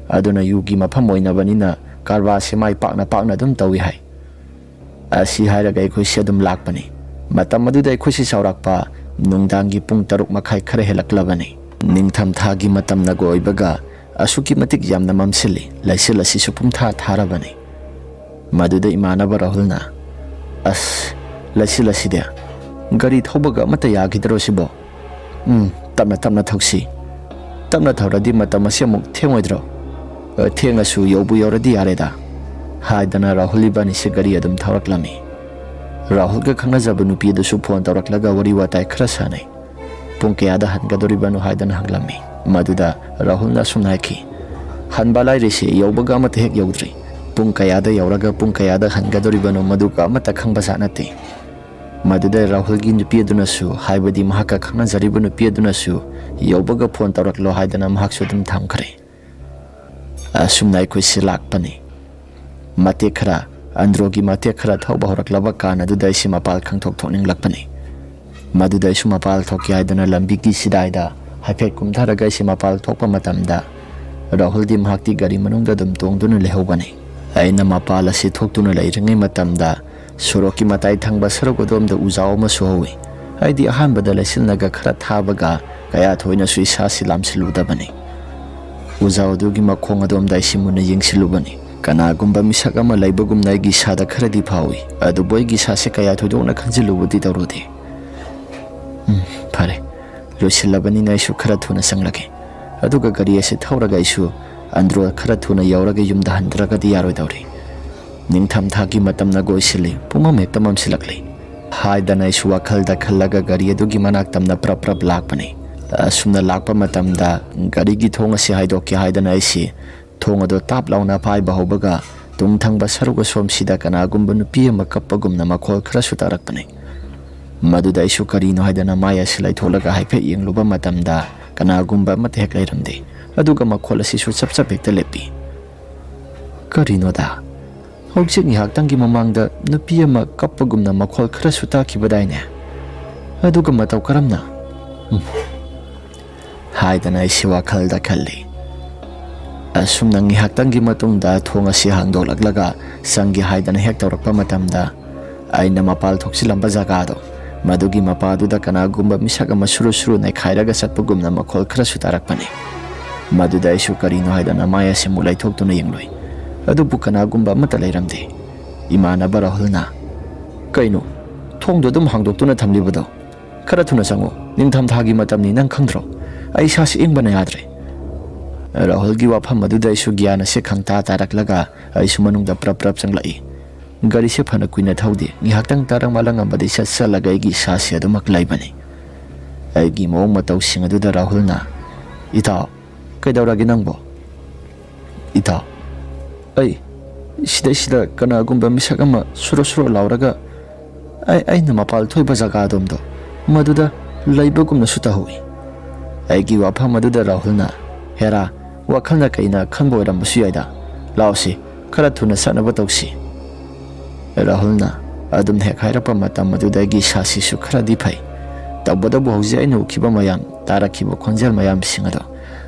ꯑꯗꯨꯅ ꯌꯨꯒꯤ ꯃꯐꯝ ꯑꯣꯏꯅꯕꯅꯤꯅ ꯀꯔꯕꯥꯔꯁꯦ ꯃꯥꯏ ꯄꯥꯛꯅ ꯄꯥꯛꯅ ꯑꯗꯨꯝ ꯇꯧꯏ ꯍꯥꯏ꯫ ꯑꯁꯤ ꯍꯥꯏꯔꯒ ꯑꯩꯈꯣꯏꯁꯦ ꯑꯗꯨꯝ ꯂꯥꯛꯄꯅꯤ꯫ ꯃꯇꯝ ꯑꯗꯨꯗ ꯑꯩꯈꯣꯏꯁꯤ ꯆꯥꯎꯔꯥꯛꯄ ꯅꯨꯡꯗꯥꯡꯒꯤ ꯄꯨꯡ ꯇꯔꯨꯛ ꯃꯈꯥꯏ ꯈꯔ ꯍꯦꯜꯂꯛꯂꯕꯅꯤ꯫ ꯅꯤꯡꯊꯝ ꯊꯥꯒꯤ ꯃꯇꯝꯅꯒ ꯑꯣꯏꯕꯒ ꯑꯁꯨꯛꯀꯤ ꯃꯇꯤꯛ ꯌꯥꯝꯅ ꯃꯝꯁꯤꯜꯂꯤ, ꯂꯩꯆꯤꯜ ꯑꯁꯤꯁꯨ ꯄꯨꯝꯊꯥ ꯊꯥꯔꯕꯅꯤ꯫ ꯃꯗꯨꯗ ꯏꯃꯥꯟꯅꯕ ꯔꯥꯍꯨꯜꯅ, "ꯑꯁ, ꯂꯩꯆꯤꯜ ꯑꯁꯤꯗꯤ ꯒꯥꯔꯤ ꯊꯧꯕꯒ ꯑꯃꯠꯇ ꯌꯥꯈꯤꯗ꯭ꯔꯣ ꯁꯤꯕꯣ? ꯎꯝ, ꯇꯞꯅ ꯇꯞꯅ ꯊꯧꯁꯤ꯫ ꯇꯞꯅ ꯊꯧꯔꯗꯤ ꯃꯇꯝ ꯑꯁꯤ ꯑꯃꯨꯛ ꯊꯦꯡꯉꯣꯏꯗ꯭ꯔꯣ? ꯑ, ꯊꯦꯡꯉꯁꯨ ꯌꯧꯕꯨ ꯌꯧꯔꯗꯤ ꯌꯥꯔꯦꯗ," ꯍꯥꯏꯗꯅ ꯔꯥꯍꯨꯜ ꯏꯕꯥꯅꯤꯁꯦ ꯒꯥꯔꯤ ꯑꯗꯨꯝ ꯊꯧꯔꯛꯂꯝꯃꯤ꯫ ꯔꯥꯍꯨꯜꯒ ꯈꯪꯅꯖꯕ ꯅꯨꯄꯤ ꯑꯗꯨꯁꯨ ꯐꯣꯟ ꯇꯧꯔꯛꯂꯒ ꯋꯥꯔꯤ ꯋꯥꯇꯥꯏ ꯈꯔ ꯁꯥꯟꯅꯩ꯫ "ꯄꯨꯡ ꯀꯌꯥꯗ ꯍꯟꯒꯗꯧꯔꯤꯕꯅꯣ?" ꯍꯥꯏꯗꯅ ꯍꯪꯂꯝꯃꯤ꯫ ꯃꯗꯨꯗ ꯔꯥꯍꯨꯜꯅ ꯑꯁꯨꯝꯅ ꯍꯥꯏꯈꯤ, "ꯍꯟꯕ ꯂꯥꯏꯔꯤꯁꯦ ꯌꯧꯕꯒ ꯑꯃꯠꯇ ꯍꯦꯛ ꯌꯧꯗ꯭ꯔꯤ꯫ ꯄꯨꯡ ꯀꯌꯥꯗ ꯌꯧꯔꯒ ꯄꯨꯡ ꯀꯌꯥꯗ ꯍꯟꯒꯗꯧꯔꯤꯕꯅꯣ ꯃꯗꯨꯒ ꯑꯃꯠꯇ ꯈꯪꯕꯖꯥꯠ ꯅꯠꯇꯦ꯫" ꯃꯗꯨꯗ ꯔꯥꯍꯨꯜꯒꯤ ꯅꯨꯄꯤ ꯑꯗꯨꯅꯁꯨ, ꯍꯥꯏꯕꯗꯤ ꯃꯍꯥꯛꯀ ꯈꯪꯅꯖꯔꯤꯕ ꯅꯨꯄꯤ ꯑꯗꯨꯅꯁꯨ, "ꯌꯧꯕꯒ ꯐꯣꯟ ꯇꯧꯔꯛꯂꯣ" ꯍꯥꯏꯗꯅ ꯃꯍꯥꯛꯁꯨ ꯑꯗꯨꯝ ꯊꯝꯈ꯭ꯔꯦ꯫ ꯑꯁꯨꯝꯅ ꯑꯩꯈꯣꯏꯁꯤ ꯂꯥꯛꯄꯅꯤ꯫ ꯃꯇꯦꯛ ꯈꯔ, ꯑꯟꯗ꯭ꯔꯣꯒꯤ ꯃꯇꯦꯛ ꯈꯔ ꯊꯧꯕ ꯍꯧꯔꯛꯂꯕ ꯀꯥꯟ ꯑꯗꯨꯗ ꯑꯩꯁꯤ ꯃꯄꯥꯜ ꯈꯪꯊꯣꯛ ꯊꯣꯛꯅꯤꯡꯂꯛꯄꯅꯤ꯫ ꯃꯗꯨꯗ ꯑꯩꯁꯨ ꯃꯄꯥꯜ ꯊꯣꯛꯀꯦ ꯍꯥꯏꯗꯨꯅ ꯂꯝꯕꯤꯒꯤ ꯁꯤꯗꯥꯏꯗ ꯍꯥꯏꯐꯦꯠ ꯀꯨꯝꯊꯔꯒ ꯑꯩꯁꯤ ꯃꯄꯥꯜ ꯊꯣꯛꯄ ꯃꯇꯝꯗ, ꯔꯥꯍꯨꯜꯗꯤ ꯃꯍꯥꯛꯇꯤ ꯒꯥꯔꯤ ꯃꯅꯨꯡꯗ ꯑꯗꯨꯝ ꯇꯣꯡꯗꯨꯅ ꯂꯩꯍꯧꯕꯅꯤ꯫ ꯑꯩꯅ ꯃꯄꯥꯜ ꯑꯁꯤ ꯊꯣꯛꯇꯨꯅ ꯂꯩꯔꯤꯉꯩ ꯃꯇꯝꯗ, ꯁꯣꯔꯣꯛꯀꯤ ꯃꯇꯥꯏ ꯊꯪꯕ ꯁꯔꯨꯛ ꯑꯗꯣꯝꯗ ꯎꯖꯥꯎ ꯑꯃꯁꯨ ꯍꯧꯏ꯫ ꯑꯩꯗꯤ ꯑꯍꯥꯟꯕꯗ ꯂꯩꯆꯤꯜꯅꯒ ꯈꯔ ꯊꯥꯕꯒ ꯀꯌꯥ ꯊꯣꯏꯅꯁꯨ ꯏꯁꯥꯁꯤ ꯂꯥꯝꯁꯤꯜꯂꯨꯗꯕꯅꯤ꯫ ꯎꯖꯥꯎ ꯑꯗꯨꯒꯤ ꯃꯈꯣꯡ ꯑꯗꯣꯝꯗ ꯑꯩꯁꯤ ꯃꯨꯟꯅ ꯌꯦꯡꯁꯤꯜꯂꯨꯕꯅꯤ꯫ ꯀꯅꯥꯒꯨꯝꯕ ꯃꯤꯁꯛ ꯑꯃ ꯂꯩꯕꯒꯨꯝꯅ ꯑꯩꯒꯤ ꯏꯁꯥꯗ ꯈꯔꯗꯤ ꯐꯥꯎꯏ, ꯑꯗꯨꯕꯨ ꯑꯩꯒꯤ ꯏꯁꯥꯁꯦ ꯀꯌꯥ ꯊꯣꯏꯗꯣꯛꯅ ꯈꯟꯖꯤꯜꯂꯨꯕꯗꯤ ꯇꯧꯔꯨꯗꯦ꯫ ꯎꯝ, ꯐꯔꯦ, ꯂꯣꯏꯁꯤꯜꯂꯕꯅꯤꯅ ꯑꯩꯁꯨ ꯈꯔ ꯊꯨꯅ ꯆꯪꯂꯒꯦ꯫ ꯑꯗꯨꯒ ꯒꯥꯔꯤ ꯑꯁꯤ ꯊꯧꯔꯒ ꯑꯩꯁꯨ ꯑꯟꯗ꯭ꯔꯣ ꯈꯔ ꯊꯨꯅ ꯌꯧꯔꯒ ꯌꯨꯝꯗ ꯍꯟꯗ꯭ꯔꯒꯗꯤ ꯌꯥꯔꯣꯏꯗꯧꯔꯤ꯫ ꯅꯤꯡꯊꯝꯊꯥꯒꯤ ꯃꯇꯝꯅꯒ ꯑꯣꯏꯁꯤꯜꯂꯤ, ꯄꯨꯝꯃꯝ ꯍꯦꯛꯇ ꯃꯝꯁꯤꯜꯂꯛꯂꯤ꯫ ꯍꯥꯏꯗꯅ ꯑꯩꯁꯨ ꯋꯥꯈꯜꯗ ꯈꯜꯂꯒ ꯒꯥꯔꯤ ꯑꯗꯨꯒꯤ ꯃꯅꯥꯛ ꯇꯝꯅ ꯄ꯭ꯔꯞ ꯄ꯭ꯔꯞ ꯂꯥꯛꯄꯅꯤ꯫ ꯑꯁꯨꯝꯅ ꯂꯥꯛꯄ ꯃꯇꯝꯗ ꯒꯥꯔꯤꯒꯤ ꯊꯣꯡ ꯑꯁꯤ ꯍꯥꯏꯗꯣꯛꯀꯦ ꯍꯥꯏꯗꯅ ꯑꯩꯁꯤ ꯊꯣꯡ ꯑꯗꯨ ꯇꯥꯞ ꯂꯥꯎꯅ ꯄꯥꯏꯕ ꯍꯧꯕꯒ, ꯇꯨꯡ ꯊꯪꯕ ꯁꯔꯨꯛ ꯑꯁꯣꯝꯁꯤꯗ ꯀꯅꯥꯒꯨꯝꯕ ꯅꯨꯄꯤ ꯑꯃ ꯀꯞꯄꯒꯨꯝꯅ ꯃꯈꯣꯜ ꯈꯔꯁꯨ ꯇꯥꯔꯛꯄꯅꯤ꯫ ꯃꯗꯨꯗ ꯑꯩꯁꯨ ꯀꯔꯤꯅꯣ ꯍꯥꯏꯗꯅ ꯃꯥꯏ ꯑꯁꯤ ꯂꯩꯊꯣꯛꯂꯒ ꯍꯥꯏꯐꯦꯠ ꯌꯦꯡꯂꯨꯕ ꯃꯇꯝꯗ, ꯀꯅꯥꯒꯨꯝꯕ ꯑꯃꯠꯇ ꯍꯦꯛ ꯂꯩꯔꯝꯗꯦ꯫ ꯑꯗꯨꯒ ꯃꯈꯣꯜ ꯑꯁꯤꯁꯨ ꯆꯞ ꯆꯞ ꯍꯦꯛꯇ ꯂꯦꯞꯄꯤ꯫ "ꯀꯔꯤꯅꯣꯗ? ꯍꯧꯖꯤꯛ ꯉꯥꯏꯍꯥꯛꯇꯪꯒꯤ ꯃꯃꯥꯡꯗ ꯅꯨꯄꯤ ꯑꯃ ꯀꯞꯄꯒꯨꯝꯅ ꯃꯈꯣꯜ ꯈꯔꯁꯨ ꯇꯥꯈꯤꯕꯗꯥꯏꯅꯦ? ꯑꯗꯨꯒ ꯃꯇꯧ ꯀꯔꯝꯅ?" ꯎꯝ꯫ ꯍꯥꯏꯗꯅ ꯑꯩꯁꯤ ꯋꯥꯈꯜꯗ ꯈꯜꯂꯤ꯫ ꯑꯁꯨꯝꯅ ꯉꯥꯏꯍꯥꯛꯇꯪꯒꯤ ꯃꯇꯨꯡꯗ ꯊꯣꯡ ꯑꯁꯤ ꯍꯥꯡꯗꯣꯛꯂꯛꯂꯒ ꯆꯪꯒꯦ ꯍꯥꯏꯗꯅ ꯍꯦꯛ ꯇꯧꯔꯛꯄ ꯃꯇꯝꯗ, ꯑꯩꯅ ꯃꯄꯥꯜ ꯊꯣꯛꯆꯤꯜꯂꯝꯕ ꯖꯒꯥꯗꯣ, ꯃꯗꯨꯒꯤ ꯃꯄꯥꯗꯨꯗ ꯀꯅꯥꯒꯨꯝꯕ ꯃꯤꯁꯛ ꯑꯃ ꯁꯨꯔꯨ ꯁꯨꯔꯨ ꯅꯩꯈꯥꯏꯔꯒ ꯆꯠꯄꯒꯨꯝꯅ ꯃꯈꯣꯜ ꯈꯔꯁꯨ ꯇꯥꯔꯛꯄꯅꯤ꯫ ꯃꯗꯨꯗ ꯑꯩꯁꯨ ꯀꯔꯤꯅꯣ ꯍꯥꯏꯗꯅ ꯃꯥꯏ ꯑꯁꯤ ꯑꯃꯨꯛ ꯂꯩꯊꯣꯛꯇꯨꯅ ꯌꯦꯡꯂꯨꯏ꯫ ꯑꯗꯨꯕꯨ ꯀꯅꯥꯒꯨꯝꯕ ꯑꯃꯠꯇ ꯂꯩꯔꯝꯗꯦ꯫ ꯏꯃꯥꯟꯅꯕ ꯔꯥꯍꯨꯜꯅ, "ꯀꯩꯅꯣ, ꯊꯣꯡꯗꯣ ꯑꯗꯨꯝ ꯍꯥꯡꯗꯣꯛꯇꯨꯅ ꯊꯝꯂꯤꯕꯗꯣ? ꯈꯔ ꯊꯨꯅ ꯆꯪꯉꯨ, ꯅꯤꯡꯊꯝꯊꯥꯒꯤ ꯃꯇꯝꯅꯤ, ꯅꯪ ꯈꯪꯗ꯭ꯔꯣ? ꯑꯩ ꯏꯁꯥꯁꯤ ꯏꯪꯕꯅ ꯌꯥꯗ꯭ꯔꯦ꯫" ꯔꯥꯍꯨꯜꯒꯤ ꯋꯥꯐꯝ ꯑꯗꯨꯗ ꯑꯩꯁꯨ ꯒ꯭ꯌꯥꯟ ꯑꯁꯤ ꯈꯪꯇꯥ ꯇꯥꯔꯛꯂꯒ ꯑꯩꯁꯨ ꯃꯅꯨꯡꯗ ꯄ꯭ꯔꯞ ꯄ꯭ꯔꯞ ꯆꯪꯂꯛꯏ꯫ ꯒꯥꯔꯤꯁꯦ ꯐꯅ ꯀꯨꯏꯅ ꯊꯧꯗꯦ, ꯉꯥꯏꯍꯥꯛꯇꯪ ꯇꯔꯪ ꯃꯂꯪ ꯑꯃꯗꯤ ꯆꯠ ꯆꯠꯂꯒ ꯑꯩꯒꯤ ꯏꯁꯥꯁꯤ ꯑꯗꯨꯃꯛ ꯂꯩꯕꯅꯤ꯫ ꯑꯩꯒꯤ ꯃꯑꯣꯡ ꯃꯇꯧꯁꯤꯡ ꯑꯗꯨꯗ ꯔꯥꯍꯨꯜꯅ, "ꯏꯇꯥꯎ, ꯀꯩꯗꯧꯔꯒꯦ ꯅꯪꯕꯣ?" "ꯏꯇꯥꯎ, ꯑꯩ ꯁꯤꯗꯩꯁꯤꯗ ꯀꯅꯥꯒꯨꯝꯕ ꯃꯤꯁꯛ ꯑꯃ ꯁꯨꯔꯣ ꯁꯨꯔꯣ ꯂꯥꯎꯔꯒ ꯑꯩ, ꯑꯩꯅ ꯃꯄꯥꯜ ꯊꯣꯛꯏꯕ ꯖꯒꯥ ꯑꯗꯣꯝꯗꯣ, ꯃꯗꯨꯗ ꯂꯩꯕꯒꯨꯝꯅꯁꯨ ꯇꯧꯍꯧꯏ꯫" ꯑꯩꯒꯤ ꯋꯥꯐꯝ ꯑꯗꯨꯗ ꯔꯥꯍꯨꯜꯅ, "ꯍꯦꯔꯥ, ꯋꯥꯈꯜꯅ ꯀꯩꯅ ꯈꯟꯕ ꯑꯣꯏꯔꯝꯕꯁꯨ ꯌꯥꯏꯗ꯫ ꯂꯥꯎꯁꯤ, ꯈꯔ ꯊꯨꯅ ꯆꯠꯅꯕ ꯇꯧꯁꯤ꯫" ꯔꯥꯍꯨꯜꯅ ꯑꯗꯨꯝ ꯍꯦꯛ ꯍꯥꯏꯔꯛꯄ ꯃꯇꯝ ꯑꯗꯨꯗ ꯑꯩꯒꯤ ꯏꯁꯥꯁꯤꯁꯨ ꯈꯔꯗꯤ ꯐꯩ꯫ ꯇꯧꯕꯇꯕꯨ ꯍꯧꯖꯤꯛ ꯑꯩꯅ ꯎꯈꯤꯕ ꯃꯌꯥꯝ, ꯇꯥꯔꯛꯈꯤꯕ ꯈꯣꯟꯖꯦꯜ ꯃꯌꯥꯝꯁꯤꯡ ꯑꯗꯣ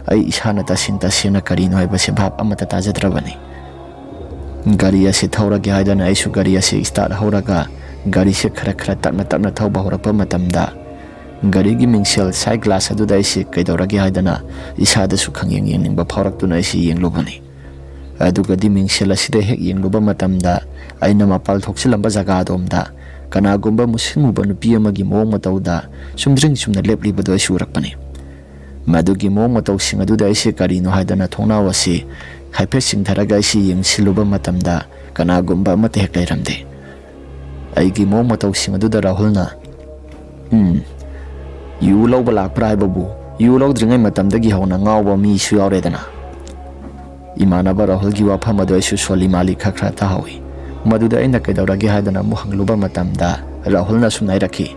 ꯑꯩ ꯏꯁꯥꯅ ꯇꯁꯦꯡ ꯇꯁꯦꯡꯅ ꯀꯔꯤꯅꯣ ꯍꯥꯏꯕꯁꯦ ꯚꯥꯞ ꯑꯃꯠꯇ ꯇꯥꯖꯗ꯭ꯔꯕꯅꯤ꯫ ꯒꯥꯔꯤ ꯑꯁꯤ ꯊꯧꯔꯒꯦ ꯍꯥꯏꯗꯅ ꯑꯩꯁꯨ ꯒꯥꯔꯤ ꯑꯁꯤ start ꯍꯧꯔꯒ ꯒꯥꯔꯤꯁꯦ ꯈꯔ ꯈꯔ ꯇꯞꯅ ꯇꯞꯅ ꯊꯧꯕ ꯍꯧꯔꯛꯄ ꯃꯇꯝꯗ, ꯒꯥꯔꯤꯒꯤ ꯃꯤꯡꯁꯦꯜ side glass ꯑꯗꯨꯗ ꯑꯩꯁꯤ ꯀꯩꯗꯧꯔꯒꯦ ꯍꯥꯏꯗꯅ ꯏꯁꯥꯗꯁꯨ ꯈꯪꯌꯦꯡ ꯌꯦꯡꯅꯤꯡꯕ ꯐꯥꯎꯔꯛꯇꯨꯅ ꯑꯩꯁꯤ ꯌꯦꯡꯂꯨꯕꯅꯤ꯫ ꯑꯗꯨꯒꯗꯤ ꯃꯤꯡꯁꯦꯜ ꯑꯁꯤꯗ ꯍꯦꯛ ꯌꯦꯡꯂꯨꯕ ꯃꯇꯝꯗ, ꯑꯩꯅ ꯃꯄꯥꯜ ꯊꯣꯛꯆꯤꯜꯂꯝꯕ ꯖꯒꯥ ꯑꯗꯣꯝꯗ ꯀꯅꯥꯒꯨꯝꯕ ꯃꯨꯁꯤꯟ ꯃꯨꯕ ꯅꯨꯄꯤ ꯑꯃꯒꯤ ꯃꯑꯣꯡ ꯃꯇꯧꯗ ꯆꯨꯝꯗ꯭ꯔꯤꯡ ꯆꯨꯝꯅ ꯂꯦꯞꯂꯤꯕꯗꯨ ꯑꯩꯁꯨ ꯎꯔꯛꯄꯅꯤ꯫ ꯃꯗꯨꯒꯤ ꯃꯑꯣꯡ ꯃꯇꯧꯁꯤꯡ ꯑꯗꯨꯗ ꯑꯩꯁꯤ ꯀꯔꯤꯅꯣ ꯍꯥꯏꯗꯅ ꯊꯣꯡꯅꯥꯎ ꯑꯁꯤ ꯍꯥꯏꯐꯦꯠ ꯆꯤꯡꯊꯔꯒ ꯑꯩꯁꯤ ꯌꯦꯡꯁꯤꯜꯂꯨꯕ ꯃꯇꯝꯗ, ꯀꯅꯥꯒꯨꯝꯕ ꯑꯃꯠꯇ ꯍꯦꯛ ꯂꯩꯔꯝꯗꯦ꯫ ꯑꯩꯒꯤ ꯃꯑꯣꯡ ꯃꯇꯧꯁꯤꯡ ꯑꯗꯨꯗ ꯔꯥꯍꯨꯜꯅ, "ꯎꯝ, ꯌꯨ ꯂꯧꯕ ꯂꯥꯛꯄ꯭ꯔꯥ ꯍꯥꯏꯕꯕꯨ, ꯌꯨ ꯂꯧꯗ꯭ꯔꯤꯉꯩ ꯃꯇꯝꯗꯒꯤ ꯍꯧꯅ ꯉꯥꯎꯕ ꯃꯤꯁꯨ ꯌꯥꯎꯔꯦꯗꯅ?" ꯏꯃꯥꯟꯅꯕ ꯔꯥꯍꯨꯜꯒꯤ ꯋꯥꯐꯝ ꯑꯗꯨ ꯑꯩꯁꯨ ꯁꯣꯜꯂꯤ ꯃꯥꯜꯂꯤ ꯈꯔ ꯈꯔ ꯇꯥꯍꯧꯏ꯫ ꯃꯗꯨꯗ ꯑꯩꯅ ꯀꯩꯗꯧꯔꯒꯦ ꯍꯥꯏꯗꯅ ꯑꯃꯨꯛ ꯍꯪꯂꯨꯕ ꯃꯇꯝꯗ, ꯔꯥꯍꯨꯜꯅ ꯑꯁꯨꯝꯅ ꯍꯥꯏꯔꯛꯈꯤ,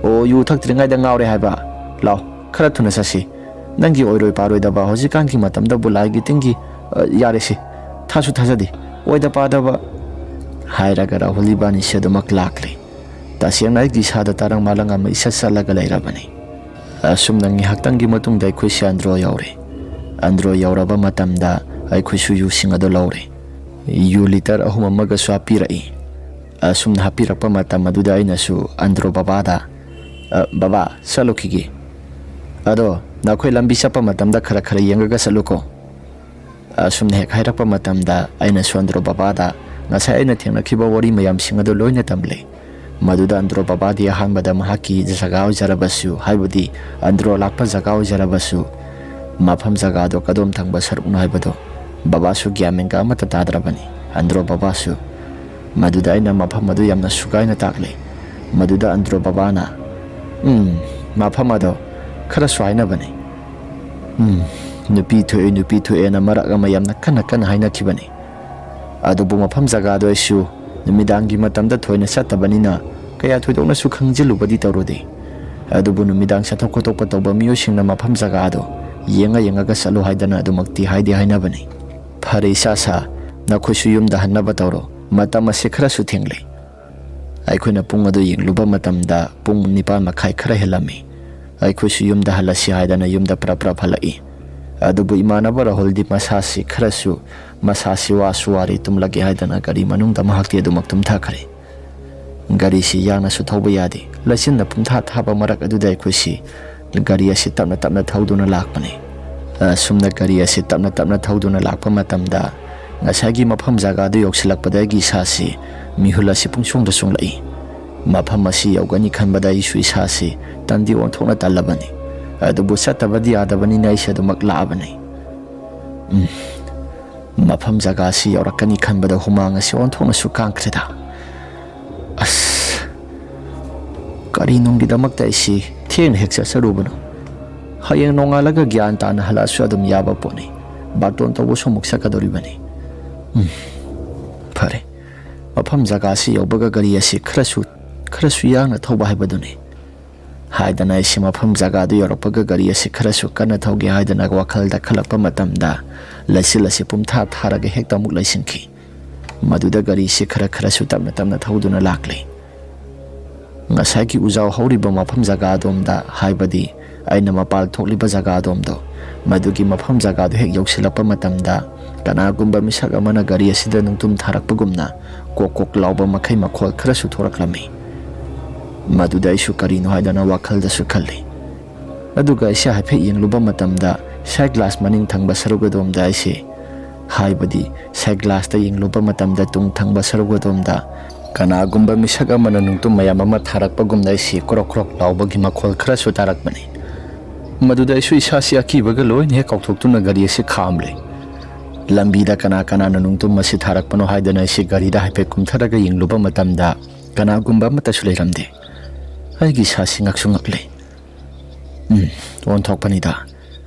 "ꯑꯣ, ꯌꯨ ꯊꯛꯇ꯭ꯔꯤꯉꯩꯗ ꯉꯥꯎꯔꯦ ꯍꯥꯏꯕ? ꯂꯥꯎ, ꯈꯔ ꯊꯨꯅ ꯆꯠꯁꯤ꯫ ꯅꯪꯒꯤ ꯑꯣꯏꯔꯣꯏ ꯄꯥꯔꯣꯏꯗꯕ ꯍꯧꯖꯤꯛꯀꯥꯟꯒꯤ ꯃꯇꯝꯗꯕꯨ ꯂꯥꯏꯒꯤ ꯇꯤꯟꯒꯤ, ꯑ, ꯌꯥꯔꯦꯁꯤ꯫ ꯊꯥꯁꯨ ꯊꯥꯖꯗꯦ, ꯑꯣꯏꯗ ꯄꯥꯗꯕ," ꯍꯥꯏꯔꯒ ꯔꯥꯍꯨꯜ ꯏꯕꯥꯅꯤꯁꯦ ꯑꯗꯨꯃꯛ ꯂꯥꯛꯂꯦ꯫ ꯇꯁꯦꯡꯅ ꯑꯩꯒꯤ ꯏꯁꯥꯗ ꯇꯔꯪ ꯃꯥꯂꯪ ꯑꯃ ꯏꯁꯠ ꯁꯠꯂꯒ ꯂꯩꯔꯕꯅꯤ꯫ ꯑꯁꯨꯝꯅ ꯉꯥꯏꯍꯥꯛꯇꯪꯒꯤ ꯃꯇꯨꯡꯗ ꯑꯩꯈꯣꯏꯁꯦ ꯑꯟꯗ꯭ꯔꯣ ꯌꯧꯔꯦ꯫ ꯑꯟꯗ꯭ꯔꯣ ꯌꯧꯔꯕ ꯃꯇꯝꯗ ꯑꯩꯈꯣꯏꯁꯨ ꯌꯨꯁꯤꯡ ꯑꯗꯨ ꯂꯧꯔꯦ꯫ ꯌꯨ ꯂꯤꯇꯔ ꯑꯍꯨꯝ ꯑꯃꯒꯁꯨ ꯍꯥꯞꯄꯤꯔꯛꯏ꯫ ꯑꯁꯨꯝꯅ ꯍꯥꯞꯄꯤꯔꯛꯄ ꯃꯇꯝ ꯑꯗꯨꯗ ꯑꯩꯅꯁꯨ ꯑꯟꯗ꯭ꯔꯣ ꯕꯕꯥꯗ, "ꯑ, ꯕꯕꯥ, ꯆꯠꯂꯨꯈꯤꯒꯦ꯫ ꯑꯗꯣ ꯅꯈꯣꯏ ꯂꯝꯕꯤ ꯆꯠꯄ ꯃꯇꯝꯗ ꯈꯔ ꯈꯔ ꯌꯦꯡꯉꯒ ꯆꯠꯂꯨꯀꯣ꯫" ꯑꯁꯨꯝꯅ ꯍꯦꯛ ꯍꯥꯏꯔꯛꯄ ꯃꯇꯝꯗ ꯑꯩꯅꯁꯨ ꯑꯟꯗ꯭ꯔꯣ ꯕꯕꯥꯗ ꯉꯁꯥꯏ ꯑꯩꯅ ꯊꯦꯡꯅꯈꯤꯕ ꯋꯥꯔꯤ ꯃꯌꯥꯝꯁꯤꯡ ꯑꯗꯨ ꯂꯣꯏꯅ ꯇꯝꯂꯦ꯫ ꯃꯗꯨꯗ ꯑꯟꯗ꯭ꯔꯣ ꯕꯕꯥꯗꯤ ꯑꯍꯥꯟꯕꯗ ꯃꯍꯥꯛꯀꯤ ꯖꯒꯥ ꯑꯣꯏꯖꯔꯕꯁꯨ, ꯍꯥꯏꯕꯗꯤ ꯑꯟꯗ꯭ꯔꯣ ꯂꯥꯛꯄ ꯖꯒꯥ ꯑꯣꯏꯖꯔꯕꯁꯨ, ꯃꯐꯝ ꯖꯒꯥꯗꯣ ꯀꯗꯣꯝ ꯊꯪꯕ ꯁꯔꯨꯛꯅꯣ ꯍꯥꯏꯕꯗꯣ ꯕꯕꯥꯁꯨ ꯒ꯭ꯌꯥꯟ ꯃꯦꯟꯒ ꯑꯃꯠꯇ ꯇꯥꯗ꯭ꯔꯕꯅꯤ꯫ ꯑꯟꯗ꯭ꯔꯣ ꯕꯕꯥꯁꯨ꯫ ꯃꯗꯨꯗ ꯑꯩꯅ ꯃꯐꯝ ꯑꯗꯨ ꯌꯥꯝꯅ ꯁꯨꯒꯥꯏꯅ ꯇꯥꯛꯂꯦ꯫ ꯃꯗꯨꯗ ꯑꯟꯗ꯭ꯔꯣ ꯕꯕꯥꯅ, "ꯎꯝ, ꯃꯐꯝ ꯑꯗꯣ ꯈꯔꯁꯨ ꯍꯥꯏꯅꯕꯅꯤ꯫ ꯎꯝ, ꯅꯨꯄꯤ ꯊꯣꯛꯑꯦ, ꯅꯨꯄꯤ ꯊꯣꯛꯑꯦꯅ ꯃꯔꯛ ꯑꯃ ꯌꯥꯝꯅ ꯀꯟꯅ ꯀꯟꯅ ꯍꯥꯏꯅꯈꯤꯕꯅꯤ꯫ ꯑꯗꯨꯕꯨ ꯃꯐꯝ ꯖꯒꯥꯗꯣ ꯑꯩꯁꯨ ꯅꯨꯃꯤꯗꯥꯡꯒꯤ ꯃꯇꯝꯗ ꯊꯣꯏꯅ ꯆꯠꯇꯕꯅꯤꯅ ꯀꯌꯥ ꯊꯣꯏꯗꯣꯛꯅꯁꯨ ꯈꯪꯖꯤꯜꯂꯨꯕꯗꯤ ꯇꯧꯔꯨꯗꯦ꯫ ꯑꯗꯨꯕꯨ ꯅꯨꯃꯤꯗꯥꯡ ꯆꯠꯊꯣꯛ ꯈꯣꯠꯇꯣꯛꯄ ꯇꯧꯕ ꯃꯤꯑꯣꯏꯁꯤꯡꯅ ꯃꯐꯝ ꯖꯒꯥꯗꯣ ꯌꯦꯡꯉ ꯌꯦꯡꯉꯒ ꯆꯠꯂꯨ ꯍꯥꯏꯗꯅ ꯑꯗꯨꯃꯛꯇꯤ ꯍꯥꯏꯗꯤ ꯍꯥꯏꯅꯕꯅꯤ꯫ ꯐꯔꯦ ꯏꯆꯥ ꯁꯥ, ꯅꯈꯣꯏꯁꯨ ꯌꯨꯝꯗ ꯍꯟꯅꯕ ꯇꯧꯔꯣ꯫ ꯃꯇꯝ ꯑꯁꯤ ꯈꯔꯁꯨ ꯊꯦꯡꯂꯦ꯫" ꯑꯩꯈꯣꯏꯅ ꯄꯨꯡ ꯑꯗꯨ ꯌꯦꯡꯂꯨꯕ ꯃꯇꯝꯗ ꯄꯨꯡ ꯅꯤꯄꯥꯟ ꯃꯈꯥꯏ ꯈꯔ ꯍꯦꯜꯂꯝꯃꯤ꯫ ꯑꯩꯈꯣꯏꯁꯨ ꯌꯨꯝꯗ ꯍꯜꯂꯁꯤ ꯍꯥꯏꯗꯅ ꯌꯨꯝꯗ ꯄ꯭ꯔꯞ ꯄ꯭ꯔꯞ ꯍꯜꯂꯛꯏ꯫ ꯑꯗꯨꯕꯨ ꯏꯃꯥꯟꯅꯕ ꯔꯥꯍꯨꯜꯗꯤ ꯃꯁꯥꯁꯤ ꯈꯔꯁꯨ, ꯃꯁꯥꯁꯤ ꯋꯥꯁꯨ ꯋꯥꯔꯦ, ꯇꯨꯝꯂꯒꯦ ꯍꯥꯏꯗꯅ ꯒꯥꯔꯤ ꯃꯅꯨꯡꯗ ꯃꯍꯥꯛꯇꯤ ꯑꯗꯨꯃꯛ ꯇꯨꯝꯊꯈ꯭ꯔꯦ꯫ ꯒꯥꯔꯤꯁꯤ ꯌꯥꯡꯅꯁꯨ ꯊꯧꯕ ꯌꯥꯗꯦ꯫ ꯂꯩꯆꯤꯟꯅ ꯄꯨꯡꯊꯥ ꯊꯥꯕ ꯃꯔꯛ ꯑꯗꯨꯗ ꯑꯩꯈꯣꯏꯁꯤ ꯒꯥꯔꯤ ꯑꯁꯤ ꯇꯞꯅ ꯇꯞꯅ ꯊꯧꯗꯨꯅ ꯂꯥꯛꯄꯅꯤ꯫ ꯑꯁꯨꯝꯅ ꯒꯥꯔꯤ ꯑꯁꯤ ꯇꯞꯅ ꯇꯞꯅ ꯊꯧꯗꯨꯅ ꯂꯥꯛꯄ ꯃꯇꯝꯗ ꯉꯁꯥꯏꯒꯤ ꯃꯐꯝ ꯖꯒꯥꯗꯨ ꯌꯧꯁꯤꯜꯂꯛꯄꯗ ꯑꯩꯒꯤ ꯏꯁꯥꯁꯤ ꯃꯤꯍꯨꯜ ꯑꯁꯤ ꯄꯨꯡꯁꯣꯡꯗ ꯆꯣꯡꯂꯛꯏ꯫ ꯃꯐꯝ ꯑꯁꯤ ꯌꯧꯒꯅꯤ ꯈꯟꯕꯗ ꯑꯩꯁꯨ ꯏꯁꯥꯁꯤ ꯇꯟꯗꯤ ꯑꯣꯟꯊꯣꯛꯅ ꯇꯜꯂꯕꯅꯤ꯫ ꯑꯗꯨꯕꯨ ꯆꯠꯇꯕꯗꯤ ꯌꯥꯗꯕꯅꯤꯅ ꯑꯩꯁꯦ ꯑꯗꯨꯃꯛ ꯂꯥꯛꯑꯕꯅꯤ꯫ ꯎꯝ꯫ ꯃꯐꯝ ꯖꯒꯥꯁꯤ ꯌꯧꯔꯛꯀꯅꯤ ꯈꯟꯕꯗ ꯍꯨꯃꯥꯡ ꯑꯁꯤ ꯑꯣꯟꯊꯣꯛꯅꯁꯨ ꯀꯥꯡꯈ꯭ꯔꯦꯗ꯫ ꯑꯁ, ꯀꯔꯤꯅꯨꯡꯒꯤꯗꯃꯛꯇ ꯑꯩꯁꯤ ꯊꯦꯡꯅ ꯍꯦꯛ ꯆꯠꯆꯔꯨꯕꯅꯣ? ꯍꯌꯦꯡ ꯅꯣꯡꯉꯥꯜꯂꯒ ꯒ꯭ꯌꯥꯟ ꯇꯥꯅ ꯍꯜꯂꯛꯑꯁꯨ ꯑꯗꯨꯝ ꯌꯥꯕ ꯄꯣꯠꯅꯤ꯫ ꯕꯥꯔꯇꯣꯟ ꯇꯧꯕꯁꯨ ꯑꯃꯨꯛ ꯆꯠꯀꯗꯧꯔꯤꯕꯅꯤ꯫ ꯎꯝ, ꯐꯔꯦ꯫ ꯃꯐꯝ ꯖꯒꯥꯁꯤ ꯌꯧꯕꯒ ꯒꯥꯔꯤ ꯑꯁꯤ ꯈꯔꯁꯨ, ꯈꯔꯁꯨ ꯌꯥꯡꯅ ꯊꯧꯕ ꯍꯥꯏꯕꯗꯨꯅꯤ꯫ ꯍꯥꯏꯗꯅ ꯑꯩꯁꯤ ꯃꯐꯝ ꯖꯒꯥꯗꯨ ꯌꯧꯔꯛꯄꯒ ꯒꯥꯔꯤ ꯑꯁꯤ ꯈꯔꯁꯨ ꯀꯟꯅ ꯊꯧꯒꯦ ꯍꯥꯏꯗꯅ ꯋꯥꯈꯜꯗ ꯈꯜꯂꯛꯄ ꯃꯇꯝꯗ ꯂꯩꯆꯤꯜ ꯑꯁꯤ ꯄꯨꯝꯊꯥ ꯊꯥꯔꯒ ꯍꯦꯛꯇ ꯑꯃꯨꯛ ꯂꯩꯁꯤꯟꯈꯤ꯫ ꯃꯗꯨꯗ ꯒꯥꯔꯤꯁꯤ ꯈꯔ ꯈꯔꯁꯨ ꯇꯞꯅ ꯇꯞꯅ ꯊꯧꯗꯨꯅ ꯂꯥꯛꯂꯤ꯫ ꯉꯁꯥꯏꯒꯤ ꯎꯖꯥꯎ ꯍꯧꯔꯤꯕ ꯃꯐꯝ ꯖꯒꯥ ꯑꯗꯣꯝꯗ, ꯍꯥꯏꯕꯗꯤ ꯑꯩꯅ ꯃꯄꯥꯜ ꯊꯣꯛꯂꯤꯕ ꯖꯒꯥ ꯑꯗꯣꯝꯗꯣ, ꯃꯗꯨꯒꯤ ꯃꯐꯝ ꯖꯒꯥꯗꯨ ꯍꯦꯛ ꯌꯧꯁꯤꯜꯂꯛꯄ ꯃꯇꯝꯗ, ꯀꯅꯥꯒꯨꯝꯕ ꯃꯤꯁꯛ ꯑꯃꯅ ꯒꯥꯔꯤ ꯑꯁꯤꯗ ꯅꯨꯡꯇꯨꯝ ꯊꯥꯔꯛꯄꯒꯨꯝꯅ ꯀꯣꯛ ꯀꯣꯛ ꯂꯥꯎꯕ ꯃꯈꯩ ꯃꯈꯣꯜ ꯈꯔꯁꯨ ꯊꯣꯔꯛꯂꯝꯃꯤ꯫ ꯃꯗꯨꯗ ꯑꯩꯁꯨ ꯀꯔꯤꯅꯣ ꯍꯥꯏꯗꯅ ꯋꯥꯈꯜꯗꯁꯨ ꯈꯜꯂꯤ꯫ ꯑꯗꯨꯒ ꯑꯩꯁꯦ ꯍꯥꯏꯐꯦꯠ ꯌꯦꯡꯂꯨꯕ ꯃꯇꯝꯗ, ꯁꯥꯏꯠ ꯒ꯭ꯂꯥꯁ ꯃꯅꯤꯡ ꯊꯪꯕ ꯁꯔꯨꯛ ꯑꯗꯣꯝꯗ ꯑꯩꯁꯦ, ꯍꯥꯏꯕꯗꯤ ꯁꯥꯏꯠ ꯒ꯭ꯂꯥꯁꯇ ꯌꯦꯡꯂꯨꯕ ꯃꯇꯝꯗ ꯇꯨꯡ ꯊꯪꯕ ꯁꯔꯨꯛ ꯑꯗꯣꯝꯗ ꯀꯅꯥꯒꯨꯝꯕ ꯃꯤꯁꯛ ꯑꯃꯅ ꯅꯨꯡꯇꯨꯝ ꯃꯌꯥꯝ ꯑꯃ ꯊꯥꯔꯛꯄꯒꯨꯝꯅ ꯑꯩꯁꯦ ꯀ꯭ꯔꯣꯛ ꯀ꯭ꯔꯣꯛ ꯂꯥꯎꯕꯒꯤ ꯃꯈꯣꯜ ꯈꯔꯁꯨ ꯇꯥꯔꯛꯄꯅꯤ꯫ ꯃꯗꯨꯗ ꯑꯩꯁꯨ ꯏꯁꯥꯁꯤ ꯑꯀꯤꯕꯒ ꯂꯣꯏꯅ ꯍꯦꯛ ꯀꯥꯎꯊꯣꯛꯇꯨꯅ ꯒꯥꯔꯤ ꯑꯁꯤ ꯈꯥꯝꯂꯦ꯫ ꯂꯝꯕꯤꯗ ꯀꯅꯥ ꯀꯅꯥꯅ ꯅꯨꯡꯇꯨꯝ ꯑꯁꯤ ꯊꯥꯔꯛꯄꯅꯣ ꯍꯥꯏꯗꯅ ꯑꯩꯁꯦ ꯒꯥꯔꯤꯗ ꯍꯥꯏꯐꯦꯠ ꯀꯨꯝꯊꯔꯒ ꯌꯦꯡꯂꯨꯕ ꯃꯇꯝꯗ, ꯀꯅꯥꯒꯨꯝꯕ ꯑꯃꯠꯇꯁꯨ ꯂꯩꯔꯝꯗꯦ꯫ ꯑꯩꯒꯤ ꯏꯁꯥꯁꯤ ꯉꯛꯁꯨ ꯉꯛꯂꯦ꯫ ꯎꯝ, ꯑꯣꯟꯊꯣꯛꯄꯅꯤꯗ꯫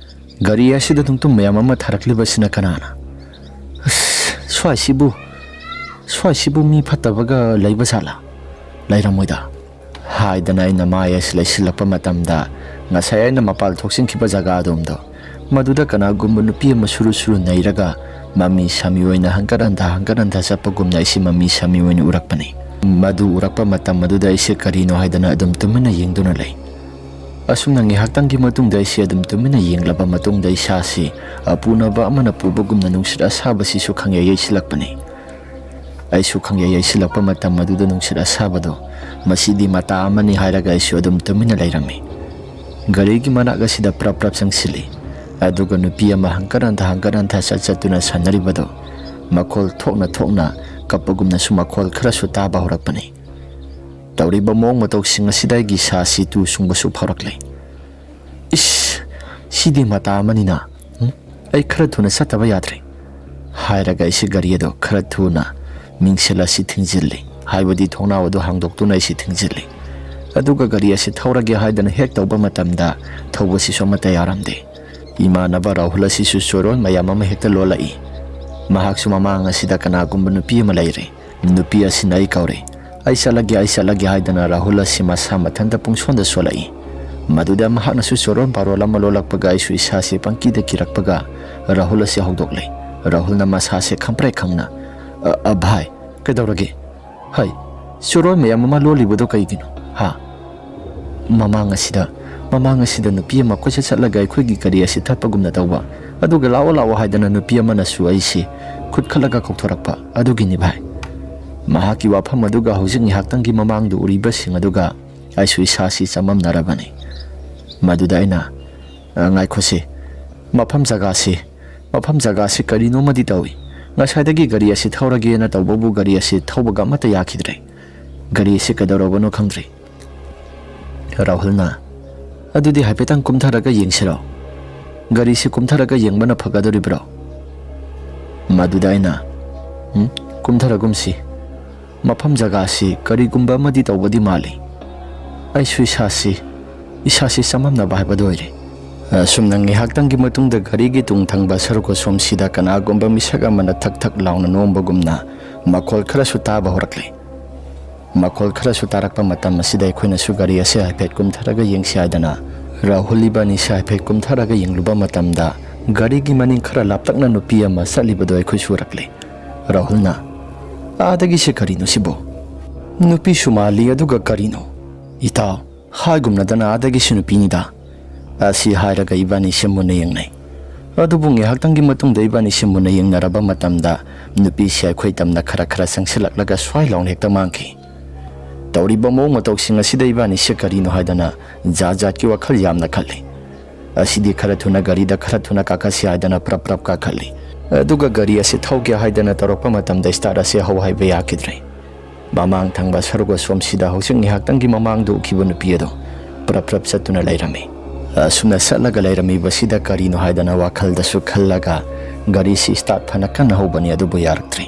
ꯒꯥꯔꯤ ꯑꯁꯤꯗ ꯅꯨꯡꯇꯨꯝ ꯃꯌꯥꯝ ꯑꯃ ꯊꯥꯔꯛꯂꯤꯕꯁꯤꯅ ꯀꯅꯥꯅ? ꯑꯁ, ꯁ꯭ꯋꯥꯏꯁꯤꯕꯨ, ꯁ꯭ꯋꯥꯏꯁꯤꯕꯨ ꯃꯤ ꯐꯠꯇꯕꯒ ꯂꯩꯕ ꯖꯥꯠꯂꯥ? ꯂꯩꯔꯝꯃꯣꯏꯗ꯫ ꯍꯥꯏꯗꯅ ꯑꯩꯅ ꯃꯥꯏ ꯑꯁꯤ ꯂꯩꯁꯤꯜꯂꯛꯄ ꯃꯇꯝꯗ, ꯉꯁꯥꯏ ꯑꯩꯅ ꯃꯄꯥꯜ ꯊꯣꯛꯆꯤꯟꯈꯤꯕ ꯖꯒꯥ ꯑꯗꯣꯝꯗꯣ, ꯃꯗꯨꯗ ꯀꯅꯥꯒꯨꯝꯕ ꯅꯨꯄꯤ ꯑꯃ ꯁꯨꯔꯨ ꯁꯨꯔꯨ ꯅꯩꯔꯒ ꯃꯃꯤ ꯁꯥꯃꯤ ꯑꯣꯏꯅ ꯍꯪꯀꯠ ꯍꯟꯊ, ꯍꯪꯀꯠ ꯍꯟꯊ ꯆꯠꯄꯒꯨꯝꯅ ꯑꯩꯁꯤ ꯃꯃꯤ ꯁꯥꯃꯤ ꯑꯣꯏꯅ ꯎꯔꯛꯄꯅꯤ꯫ ꯃꯗꯨ ꯎꯔꯛꯄ ꯃꯇꯝ ꯑꯗꯨꯗ ꯑꯩꯁꯦ ꯀꯔꯤꯅꯣ ꯍꯥꯏꯗꯅ ꯑꯗꯨꯝ ꯇꯨꯃꯤꯟꯅ ꯌꯦꯡꯗꯨꯅ ꯂꯩ꯫ ꯑꯁꯨꯝꯅ ꯉꯥꯏꯍꯥꯛꯇꯪꯒꯤ ꯃꯇꯨꯡꯗ ꯑꯩꯁꯦ ꯑꯗꯨꯝ ꯇꯨꯃꯤꯟꯅ ꯌꯦꯡꯂꯕ ꯃꯇꯨꯡꯗ, ꯏꯁꯥꯁꯤ ꯑꯄꯨꯅꯕ ꯑꯃꯅ ꯄꯨꯕꯒꯨꯝꯅ ꯅꯨꯡꯁꯤꯠ ꯑꯁꯥꯕꯁꯤꯁꯨ ꯈꯪꯌꯩ ꯌꯩꯁꯤꯜꯂꯛꯄꯅꯤ꯫ ꯑꯩꯁꯨ ꯈꯪꯌꯩ ꯌꯩꯁꯤꯜꯂꯛꯄ ꯃꯇꯝ ꯑꯗꯨꯗ ꯅꯨꯡꯁꯤꯠ ꯑꯁꯥꯕꯗꯣ, "ꯃꯁꯤꯗꯤ ꯃꯇꯥ ꯑꯃꯅꯤ" ꯍꯥꯏꯔꯒ ꯑꯩꯁꯨ ꯑꯗꯨꯝ ꯇꯨꯃꯤꯟꯅ ꯂꯩꯔꯝꯃꯤ꯫ ꯒꯥꯔꯤꯒꯤ ꯃꯅꯥꯛ ꯑꯁꯤꯗ ꯄ꯭ꯔꯞ ꯄ꯭ꯔꯞ ꯆꯪꯁꯤꯜꯂꯤ꯫ ꯑꯗꯨꯒ ꯅꯨꯄꯤ ꯑꯃ ꯍꯪꯀꯠ ꯍꯟꯊ, ꯍꯪꯀꯠ ꯍꯟꯊ ꯆꯠ ꯆꯠꯇꯨꯅ ꯁꯥꯟꯅꯔꯤꯕꯗꯣ, ꯃꯈꯣꯜ ꯊꯣꯛꯅ ꯊꯣꯛꯅ ꯀꯞꯄꯒꯨꯝꯅꯁꯨ ꯃꯈꯣꯜ ꯈꯔꯁꯨ ꯇꯥꯕ ꯍꯧꯔꯛꯄꯅꯤ꯫ ꯇꯧꯔꯤꯕ ꯃꯑꯣꯡ ꯃꯇꯧꯁꯤꯡ ꯑꯁꯤꯗ ꯑꯩꯒꯤ ꯏꯁꯥꯁꯤ ꯇꯨ ꯁꯨꯡꯕꯁꯨ ꯐꯥꯎꯔꯛꯂꯦ꯫ "ꯏꯁ, ꯁꯤꯗꯤ ꯃꯇꯥ ꯑꯃꯅꯤꯅ꯫ ꯎꯝ? ꯑꯩ ꯈꯔ ꯊꯨꯅ ꯆꯠꯇꯕ ꯌꯥꯗ꯭ꯔꯦ" ꯍꯥꯏꯔꯒ ꯑꯩꯁꯤ ꯒꯥꯔꯤ ꯑꯗꯣ ꯈꯔ ꯊꯨꯅ ꯃꯤꯡꯁꯦꯜ ꯑꯁꯤ ꯊꯤꯡꯖꯤꯜꯂꯤ, ꯍꯥꯏꯕꯗꯤ ꯊꯣꯡꯅꯥꯎ ꯑꯗꯨ ꯍꯥꯡꯗꯣꯛꯇꯨꯅ ꯑꯩꯁꯤ ꯊꯤꯡꯖꯤꯜꯂꯤ꯫ ꯑꯗꯨꯒ ꯒꯥꯔꯤ ꯑꯁꯤ ꯊꯧꯔꯒꯦ ꯍꯥꯏꯗꯅ ꯍꯦꯛ ꯇꯧꯕ ꯃꯇꯝꯗ, ꯊꯧꯕꯁꯤꯁꯨ ꯑꯃꯠꯇ ꯌꯥꯔꯝꯗꯦ꯫ ꯏꯃꯥꯟꯅꯕ ꯔꯥꯍꯨꯜ ꯑꯁꯤꯁꯨ ꯆꯣꯔꯣꯜ ꯃꯌꯥꯝ ꯑꯃ ꯍꯦꯛꯇ ꯂꯣꯜꯂꯛꯏ꯫ ꯃꯍꯥꯛꯁꯨ ꯃꯃꯥꯡ ꯑꯁꯤꯗ ꯀꯅꯥꯒꯨꯝꯕ ꯅꯨꯄꯤ ꯑꯃ ꯂꯩꯔꯦ꯫ ꯅꯨꯄꯤ ꯑꯁꯤꯅ ꯑꯩ ꯀꯧꯔꯦ꯫ "ꯑꯩ ꯆꯠꯂꯒꯦ, ꯑꯩ ꯆꯠꯂꯒꯦ" ꯍꯥꯏꯗꯅ ꯔꯥꯍꯨꯜ ꯑꯁꯤ ꯃꯁꯥ ꯃꯊꯟꯇ ꯄꯨꯡꯁꯣꯟꯗ ꯁꯣꯜꯂꯛꯏ꯫ ꯃꯗꯨꯗ ꯃꯍꯥꯛꯅꯁꯨ ꯆꯣꯔꯣꯜ ꯄꯥꯔꯣꯜ ꯑꯃ ꯂꯣꯜꯂꯛꯄꯒ ꯑꯩꯁꯨ ꯏꯁꯥꯁꯤ ꯄꯪꯀꯤꯗ ꯀꯤꯔꯛꯄꯒ, ꯔꯥꯍꯨꯜ ꯑꯁꯤ ꯍꯧꯗꯣꯛꯂꯦ꯫ ꯔꯥꯍꯨꯜꯅ ꯃꯁꯥꯁꯦ ꯈꯪꯄ꯭ꯔꯦꯛ ꯈꯪꯅ, "ꯑ, ꯑ, ꯚꯥꯏ, ꯀꯩꯗꯧꯔꯒꯦ? ꯍꯩ, ꯆꯨꯔꯣꯟ ꯃꯌꯥꯝ ꯑꯃ ꯂꯣꯜꯂꯤꯕꯗꯣ ꯀꯩꯒꯤꯅꯣ? ꯍꯥ?" "ꯃꯃꯥꯡ ꯑꯁꯤꯗ, ꯃꯃꯥꯡ ꯑꯁꯤꯗ ꯅꯨꯄꯤ ꯑꯃ ꯀꯣꯏꯆꯠ ꯆꯠꯂꯒ ꯑꯩꯈꯣꯏꯒꯤ ꯒꯥꯔꯤ ꯑꯁꯤ ꯊꯠꯄꯒꯨꯝꯅ ꯇꯧꯕ, ꯑꯗꯨꯒ ꯂꯥꯛꯑꯣ, ꯂꯥꯛꯑꯣ ꯍꯥꯏꯗꯅ ꯅꯨꯄꯤ ꯑꯃꯅꯁꯨ ꯑꯩꯁꯤ ꯈꯨꯠ ꯈꯠꯂꯒ ꯀꯧꯊꯣꯔꯛꯄ ꯑꯗꯨꯒꯤꯅꯤ ꯚꯥꯏ꯫ ꯃꯍꯥꯛꯀꯤ ꯋꯥꯐꯝ ꯑꯗꯨꯒ ꯍꯧꯖꯤꯛ ꯉꯥꯏꯍꯥꯛꯇꯪꯒꯤ ꯃꯃꯥꯡꯗ ꯎꯔꯤꯕꯁꯤꯡ ꯑꯗꯨꯒ ꯑꯩꯁꯨ ꯏꯁꯥꯁꯤ ꯆꯃꯝꯅꯔꯕꯅꯤ꯫ ꯃꯗꯨꯗ ꯑꯩꯅ, "ꯑ, ꯉꯥꯏꯈꯣꯁꯤ, ꯃꯐꯝ ꯖꯒꯥꯁꯤ, ꯃꯐꯝ ꯖꯒꯥꯁꯤ ꯀꯔꯤꯅꯣꯃꯗꯤ ꯇꯧꯏ꯫ ꯉꯁꯥꯏꯗꯒꯤ ꯒꯥꯔꯤ ꯑꯁꯤ ꯊꯧꯔꯒꯦꯅ ꯇꯧꯕꯕꯨ ꯒꯥꯔꯤ ꯑꯁꯤ ꯊꯧꯕꯒ ꯑꯃꯠꯇ ꯌꯥꯈꯤꯗ꯭ꯔꯦ꯫ ꯒꯥꯔꯤ ꯑꯁꯤ ꯀꯩꯗꯧꯔꯕꯅꯣ ꯈꯪꯗ꯭ꯔꯦ꯫" ꯔꯥꯍꯨꯜꯅ, "ꯑꯗꯨꯗꯤ ꯍꯥꯏꯐꯦꯠꯇꯪ ꯀꯨꯝꯊꯔꯒ ꯌꯦꯡꯁꯤꯔꯣ? ꯒꯥꯔꯤꯁꯤ ꯀꯨꯝꯊꯔꯒ ꯌꯦꯡꯕꯅ ꯐꯒꯗꯧꯔꯤꯕ꯭ꯔꯣ?" ꯃꯗꯨꯗ ꯑꯩꯅ, "ꯎꯝ, ꯀꯨꯝꯊꯔꯒꯨꯝꯁꯤ꯫ ꯃꯐꯝ ꯖꯒꯥꯁꯤ ꯀꯔꯤꯒꯨꯝꯕ ꯑꯃꯗꯤ ꯇꯧꯕꯗꯤ ꯃꯥꯜꯂꯤ꯫ ꯑꯩꯁꯨ ꯏꯁꯥꯁꯤ, ꯏꯁꯥꯁꯤ ꯆꯃꯝꯅꯕ ꯍꯥꯏꯕꯗꯨ ꯑꯣꯏꯔꯦ꯫" ꯑꯁꯨꯝꯅ ꯉꯥꯏꯍꯥꯛꯇꯪꯒꯤ ꯃꯇꯨꯡꯗ ꯒꯥꯔꯤꯒꯤ ꯇꯨꯡ ꯊꯪꯕ ꯁꯔꯨꯛ ꯑꯁꯣꯝꯁꯤꯗ ꯀꯅꯥꯒꯨꯝꯕ ꯃꯤꯁꯛ ꯑꯃꯅ ꯊꯛ ꯊꯛ ꯂꯥꯎꯅ ꯅꯣꯝꯕꯒꯨꯝꯅ ꯃꯈꯣꯜ ꯈꯔꯁꯨ ꯇꯥꯕ ꯍꯧꯔꯛꯂꯦ꯫ ꯃꯈꯣꯜ ꯈꯔꯁꯨ ꯇꯥꯔꯛꯄ ꯃꯇꯝ ꯑꯁꯤꯗ ꯑꯩꯈꯣꯏꯅꯁꯨ ꯒꯥꯔꯤ ꯑꯁꯤ ꯍꯥꯏꯐꯦꯠ ꯀꯨꯝꯊꯔꯒ ꯌꯦꯡꯁꯤ ꯍꯥꯏꯗꯅ ꯔꯥꯍꯨꯜ ꯏꯕꯥꯅꯤꯁꯦ ꯍꯥꯏꯐꯦꯠ ꯀꯨꯝꯊꯔꯒ ꯌꯦꯡꯂꯨꯕ ꯃꯇꯝꯗ ꯒꯥꯔꯤꯒꯤ ꯃꯅꯤꯡ ꯈꯔ ꯂꯥꯞꯇꯛꯅ ꯅꯨꯄꯤ ꯑꯃ ꯆꯠꯂꯤꯕꯗꯣ ꯑꯩꯈꯣꯏꯁꯨ ꯎꯔꯛꯂꯦ꯫ ꯔꯥꯍꯨꯜꯅ, "ꯑꯥꯗꯒꯤꯁꯦ ꯀꯔꯤꯅꯣ ꯁꯤꯕꯣ? ꯅꯨꯄꯤꯁꯨ ꯃꯥꯜꯂꯤ, ꯑꯗꯨꯒ ꯀꯔꯤꯅꯣ? ꯏꯇꯥꯎ, ꯍꯥꯏꯒꯨꯝꯅꯗꯅ ꯑꯥꯗꯒꯤꯁꯨ ꯅꯨꯄꯤꯅꯤꯗ꯫" ꯑꯁꯤ ꯍꯥꯏꯔꯒ ꯏꯕꯥꯅꯤꯁꯦ ꯃꯨꯟꯅ ꯌꯦꯡꯅꯩ꯫ ꯑꯗꯨꯕꯨ ꯉꯥꯏꯍꯥꯛꯇꯪꯒꯤ ꯃꯇꯨꯡꯗ ꯏꯕꯥꯅꯤꯁꯦ ꯃꯨꯟꯅ ꯌꯦꯡꯅꯔꯕ ꯃꯇꯝꯗ ꯅꯨꯄꯤꯁꯦ ꯑꯩꯈꯣꯏ ꯇꯝꯅ ꯈꯔ ꯈꯔ ꯆꯪꯁꯤꯜꯂꯛꯂꯒ ꯁ꯭ꯋꯥꯏ ꯂꯥꯎꯅ ꯍꯦꯛꯇ ꯃꯥꯡꯈꯤ꯫ ꯇꯧꯔꯤꯕ ꯃꯑꯣꯡ ꯃꯇꯧꯁꯤꯡ ꯑꯁꯤꯗ ꯏꯕꯥꯅꯤꯁꯦ ꯀꯔꯤꯅꯣ ꯍꯥꯏꯗꯅ ꯖꯥꯠ ꯖꯥꯠꯀꯤ ꯋꯥꯈꯜ ꯌꯥꯝꯅ ꯈꯜꯂꯤ꯫ ꯑꯁꯤꯗꯤ ꯈꯔ ꯊꯨꯅ ꯒꯥꯔꯤꯗ ꯈꯔ ꯊꯨꯅ ꯀꯥꯈꯠꯁꯤ ꯍꯥꯏꯗꯅ ꯄ꯭ꯔꯞ ꯄ꯭ꯔꯞ ꯀꯥꯈꯠꯂꯤ꯫ ꯑꯗꯨꯒ ꯒꯥꯔꯤ ꯑꯁꯤ ꯊꯧꯒꯦ ꯍꯥꯏꯗꯅ ꯇꯧꯔꯛꯄ ꯃꯇꯝꯗ start ꯑꯁꯤ ꯍꯧ ꯍꯥꯏꯕ ꯌꯥꯈꯤꯗ꯭ꯔꯦ꯫ ꯃꯃꯥꯡ ꯊꯪꯕ ꯁꯔꯨꯛ ꯑꯁꯣꯝꯁꯤꯗ ꯍꯧꯖꯤꯛ ꯉꯥꯏꯍꯥꯛꯇꯪꯒꯤ ꯃꯃꯥꯡꯗ ꯎꯈꯤꯕ ꯅꯨꯄꯤ ꯑꯗꯣ ꯄ꯭ꯔꯞ ꯄ꯭ꯔꯞ ꯆꯠꯇꯨꯅ ꯂꯩꯔꯝꯃꯤ꯫ ꯑꯁꯨꯝꯅ ꯆꯠꯂꯒ ꯂꯩꯔꯝꯃꯤꯕꯁꯤꯗ ꯀꯔꯤꯅꯣ ꯍꯥꯏꯗꯅ ꯋꯥꯈꯜꯗꯁꯨ ꯈꯜꯂꯒ ꯒꯥꯔꯤꯁꯤ start ꯐꯅ ꯀꯟꯅ ꯍꯧꯕꯅꯤ, ꯑꯗꯨꯕꯨ ꯌꯥꯔꯛꯇ꯭ꯔꯦ꯫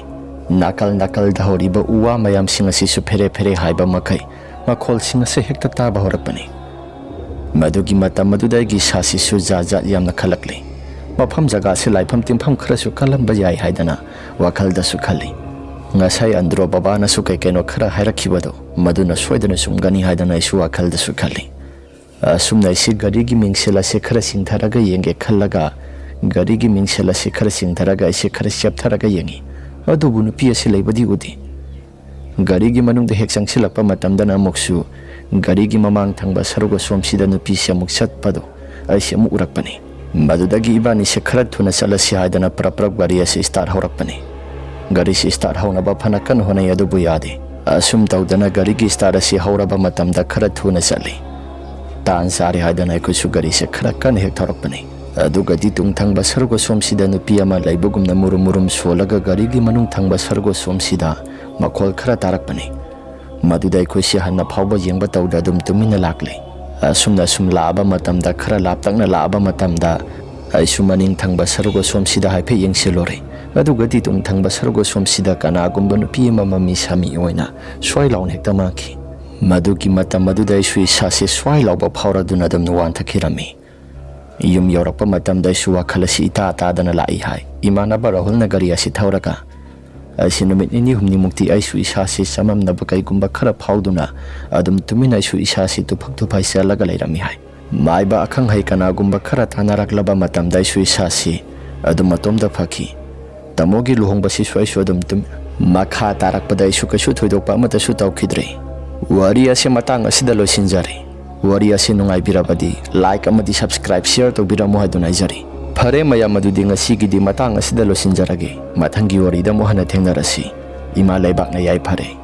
ꯅꯥꯀꯜ ꯅꯥꯀꯜꯗ ꯍꯧꯔꯤꯕ ꯎ ꯋꯥ ꯃꯌꯥꯝꯁꯤꯡ ꯑꯁꯤꯁꯨ ꯐꯦꯔꯦ ꯐꯦꯔꯦ ꯍꯥꯏꯕ ꯃꯈꯩ ꯃꯈꯣꯜꯁꯤꯡ ꯑꯁꯤ ꯍꯦꯛꯇ ꯇꯥꯕ ꯍꯧꯔꯛꯄꯅꯤ꯫ ꯃꯗꯨꯒꯤ ꯃꯇꯝ ꯑꯗꯨꯗ ꯑꯩꯒꯤ ꯏꯁꯥꯁꯤꯁꯨ ꯖꯥꯠ ꯖꯥꯠ ꯌꯥꯝꯅ ꯈꯜꯂꯛꯂꯤ꯫ ꯃꯐꯝ ꯖꯒꯥꯁꯤ ꯂꯥꯏꯐꯝ ꯇꯤꯟꯐꯝ ꯈꯔꯁꯨ ꯀꯜꯂꯝꯕ ꯌꯥꯏ ꯍꯥꯏꯗꯅ ꯋꯥꯈꯜꯗꯁꯨ ꯈꯜꯂꯤ꯫ ꯉꯁꯥꯏ ꯑꯟꯗ꯭ꯔꯣ ꯕꯕꯥꯅꯁꯨ ꯀꯩ ꯀꯩꯅꯣ ꯈꯔ ꯍꯥꯏꯔꯛꯈꯤꯕꯗꯣ, ꯃꯗꯨꯅ ꯁꯣꯏꯗꯅ ꯆꯨꯝꯒꯅꯤ ꯍꯥꯏꯗꯅ ꯑꯩꯁꯨ ꯋꯥꯈꯜꯗꯁꯨ ꯈꯜꯂꯤ꯫ ꯑꯁꯨꯝꯅ ꯑꯩꯁꯤ ꯒꯥꯔꯤꯒꯤ ꯃꯤꯡꯁꯦꯜ ꯑꯁꯦ ꯈꯔ ꯆꯤꯡꯊꯔꯒ ꯌꯦꯡꯒꯦ ꯈꯜꯂꯒ ꯒꯥꯔꯤꯒꯤ ꯃꯤꯡꯁꯦꯜ ꯑꯁꯤ ꯈꯔ ꯆꯤꯡꯊꯔꯒ ꯑꯩꯁꯦ ꯈꯔ ꯆꯦꯞꯊꯔꯒ ꯌꯦꯡꯉꯤ꯫ ꯑꯗꯨꯕꯨ ꯅꯨꯄꯤ ꯑꯁꯤ ꯂꯩꯕꯗꯤ ꯎꯗꯦ꯫ ꯒꯥꯔꯤꯒꯤ ꯃꯅꯨꯡꯗ ꯍꯦꯛ ꯆꯪꯁꯤꯜꯂꯛꯄ ꯃꯇꯝꯗꯅ ꯑꯃꯨꯛꯁꯨ ꯒꯥꯔꯤꯒꯤ ꯃꯃꯥꯡ ꯊꯪꯕ ꯁꯔꯨꯛ ꯑꯁꯣꯝꯁꯤꯗ ꯅꯨꯄꯤꯁꯦ ꯑꯃꯨꯛ ꯆꯠꯄꯗꯣ ꯑꯩꯁꯦ ꯑꯃꯨꯛ ꯎꯔꯛꯄꯅꯤ꯫ ꯃꯗꯨꯗꯒꯤ ꯏꯕꯥꯅꯤꯁꯦ ꯈꯔ ꯊꯨꯅ ꯆꯠꯂꯁꯤ ꯍꯥꯏꯗꯅ ꯄ꯭ꯔꯞ ꯄ꯭ꯔꯞ ꯒꯥꯔꯤ ꯑꯁꯤ ꯁ꯭ꯇꯥꯔꯠ ꯍꯧꯔꯛꯄꯅꯤ꯫ ꯒꯥꯔꯤꯁꯤ ꯁ꯭ꯇꯥꯔꯠ ꯍꯧꯅꯕ ꯐꯅ ꯀꯟꯅ ꯍꯣꯠꯅꯩ, ꯑꯗꯨꯕꯨ ꯌꯥꯗꯦ꯫ ꯑꯁꯨꯝ ꯇꯧꯗꯅ ꯒꯥꯔꯤꯒꯤ ꯁ꯭ꯇꯥꯔꯠ ꯑꯁꯤ ꯍꯧꯔꯕ ꯃꯇꯝꯗ ꯈꯔ ꯊꯨꯅ ꯆꯠꯂꯤ꯫ ꯇꯥꯟ ꯆꯥꯔꯦ ꯍꯥꯏꯗꯅ ꯑꯩꯈꯣꯏꯁꯨ ꯒꯥꯔꯤꯁꯦ ꯈꯔ ꯀꯟꯅ ꯍꯦꯛ ꯊꯧꯔꯛꯄꯅꯤ꯫ ꯑꯗꯨꯒꯗꯤ ꯇꯨꯡ ꯊꯪꯕ ꯁꯔꯨꯛ ꯑꯁꯣꯝꯁꯤꯗ ꯅꯨꯄꯤ ꯑꯃ ꯂꯩꯕꯒꯨꯝꯅ ꯃꯨꯔꯨꯝ ꯃꯨꯔꯨꯝ ꯁꯣꯜꯂꯒ ꯒꯥꯔꯤꯒꯤ ꯃꯅꯨꯡ ꯊꯪꯕ ꯁꯔꯨꯛ ꯑꯁꯣꯝꯁꯤꯗ ꯃꯈꯣꯜ ꯈꯔ ꯇꯥꯔꯛꯄꯅꯤ꯫ ꯃꯗꯨꯗ ꯑꯩꯈꯣꯏꯁꯦ ꯍꯟꯅ ꯐꯥꯎꯕ ꯌꯦꯡꯕ ꯇꯧꯗ ꯑꯗꯨꯝ ꯇꯨꯃꯤꯟꯅ ꯂꯥꯛꯂꯤ꯫ ꯑꯁꯨꯝꯅ ꯁꯨꯝ ꯂꯥꯛꯑꯕ ꯃꯇꯝꯗ, ꯈꯔ ꯂꯥꯞꯇꯛꯅ ꯂꯥꯛꯑꯕ ꯃꯇꯝꯗ, ꯑꯩꯁꯨ ꯃꯅꯤꯡ ꯊꯪꯕ ꯁꯔꯨꯛ ꯑꯁꯣꯝꯁꯤꯗ ꯍꯥꯏꯐꯦꯠ ꯌꯦꯡꯁꯤꯜꯂꯨꯔꯦ꯫ ꯑꯗꯨꯒꯗꯤ ꯇꯨꯡ ꯊꯪꯕ ꯁꯔꯨꯛ ꯑꯁꯣꯝꯁꯤꯗ ꯀꯅꯥꯒꯨꯝꯕ ꯅꯨꯄꯤ ꯑꯃ ꯃꯃꯤ ꯁꯥꯃꯤ ꯑꯣꯏꯅ ꯁ꯭ꯋꯥꯏ ꯂꯥꯎꯅ ꯍꯦꯛꯇ ꯃꯥꯡꯈꯤ꯫ ꯃꯗꯨꯒꯤ ꯃꯇꯝ ꯑꯗꯨꯗ ꯑꯩꯁꯨ ꯏꯁꯥꯁꯦ ꯁ꯭ꯋꯥꯏ ꯂꯥꯎꯕ ꯐꯥꯎꯔꯗꯨꯅ ꯑꯗꯨꯝ ꯋꯥꯟꯊꯈꯤꯔꯝꯃꯤ꯫ ꯌꯨꯝ ꯌꯧꯔꯛꯄ ꯃꯇꯝꯗ ꯑꯩꯁꯨ ꯋꯥꯈꯜ ꯑꯁꯤ ꯏꯇꯥ ꯇꯥꯗꯅ ꯂꯥꯛꯏ ꯍꯥꯏ꯫ ꯏꯃꯥꯟꯅꯕ ꯔꯥꯍꯨꯜꯅ ꯒꯥꯔꯤ ꯑꯁꯤ ꯊꯧꯔꯒ ꯑꯩꯁꯤ ꯅꯨꯃꯤꯠ ꯅꯤꯅꯤ ꯍꯨꯝꯅꯤꯃꯨꯛꯇꯤ ꯑꯩꯁꯨ ꯏꯁꯥꯁꯤ ꯆꯃꯝꯅꯕ ꯀꯩꯒꯨꯝꯕ ꯈꯔ ꯐꯥꯎꯗꯨꯅ ꯑꯗꯨꯝ ꯇꯨꯃꯤꯟꯅ ꯑꯩꯁꯨ ꯏꯁꯥꯁꯤ ꯇꯨꯐꯛ ꯇꯨꯐꯥꯏ ꯆꯠꯂꯒ ꯂꯩꯔꯝꯃꯤ ꯍꯥꯏ꯫ ꯃꯥꯏꯕ ꯑꯈꯪ ꯑꯍꯩ ꯀꯅꯥꯒꯨꯝꯕ ꯈꯔ ꯇꯥꯟꯅꯔꯛꯂꯕ ꯃꯇꯝꯗ ꯑꯩꯁꯨ ꯏꯁꯥꯁꯤ ꯑꯗꯨꯝ ꯃꯇꯣꯝꯇ ꯐꯈꯤ꯫ ꯇꯥꯃꯣꯒꯤ ꯂꯨꯍꯣꯡꯕꯁꯤꯁꯨ ꯑꯩꯁꯨ ꯑꯗꯨꯝ ꯇꯨꯝ-, ꯃꯈꯥ ꯇꯥꯔꯛꯄꯗ ꯑꯩꯁꯨ ꯀꯩꯁꯨ ꯊꯣꯏꯗꯣꯛꯄ ꯑꯃꯠꯇꯁꯨ ꯇꯧꯈꯤꯗ꯭ꯔꯦ꯫ ꯋꯥꯔꯤ ꯑꯁꯤ ꯃꯇꯥꯡ ꯑꯁꯤꯗ ꯂꯣꯏꯁꯤꯟꯖꯔꯦ꯫ ꯋꯥꯔꯤ ꯑꯁꯤ ꯅꯨꯡꯉꯥꯏꯕꯤꯔꯕꯗꯤ like ꯑꯃꯗꯤ subscribe, share ꯇꯧꯕꯤꯔꯝꯃꯨ ꯍꯥꯏꯗꯨꯅ ꯍꯥꯏꯖꯔꯤ꯫ ꯐꯔꯦ ꯃꯌꯥꯝ, ꯑꯗꯨꯗꯤ ꯉꯁꯤꯒꯤꯗꯤ ꯃꯇꯥꯡ ꯑꯁꯤꯗ ꯂꯣꯏꯁꯤꯟꯖꯔꯒꯦ꯫ ꯃꯊꯪꯒꯤ ꯋꯥꯔꯤꯗ ꯑꯃꯨꯛ ꯍꯟꯅ ꯊꯦꯡꯅꯔꯁꯤ꯫ ꯏꯃꯥ ꯂꯩꯕꯥꯛꯅ ꯌꯥꯏꯐꯔꯦ꯫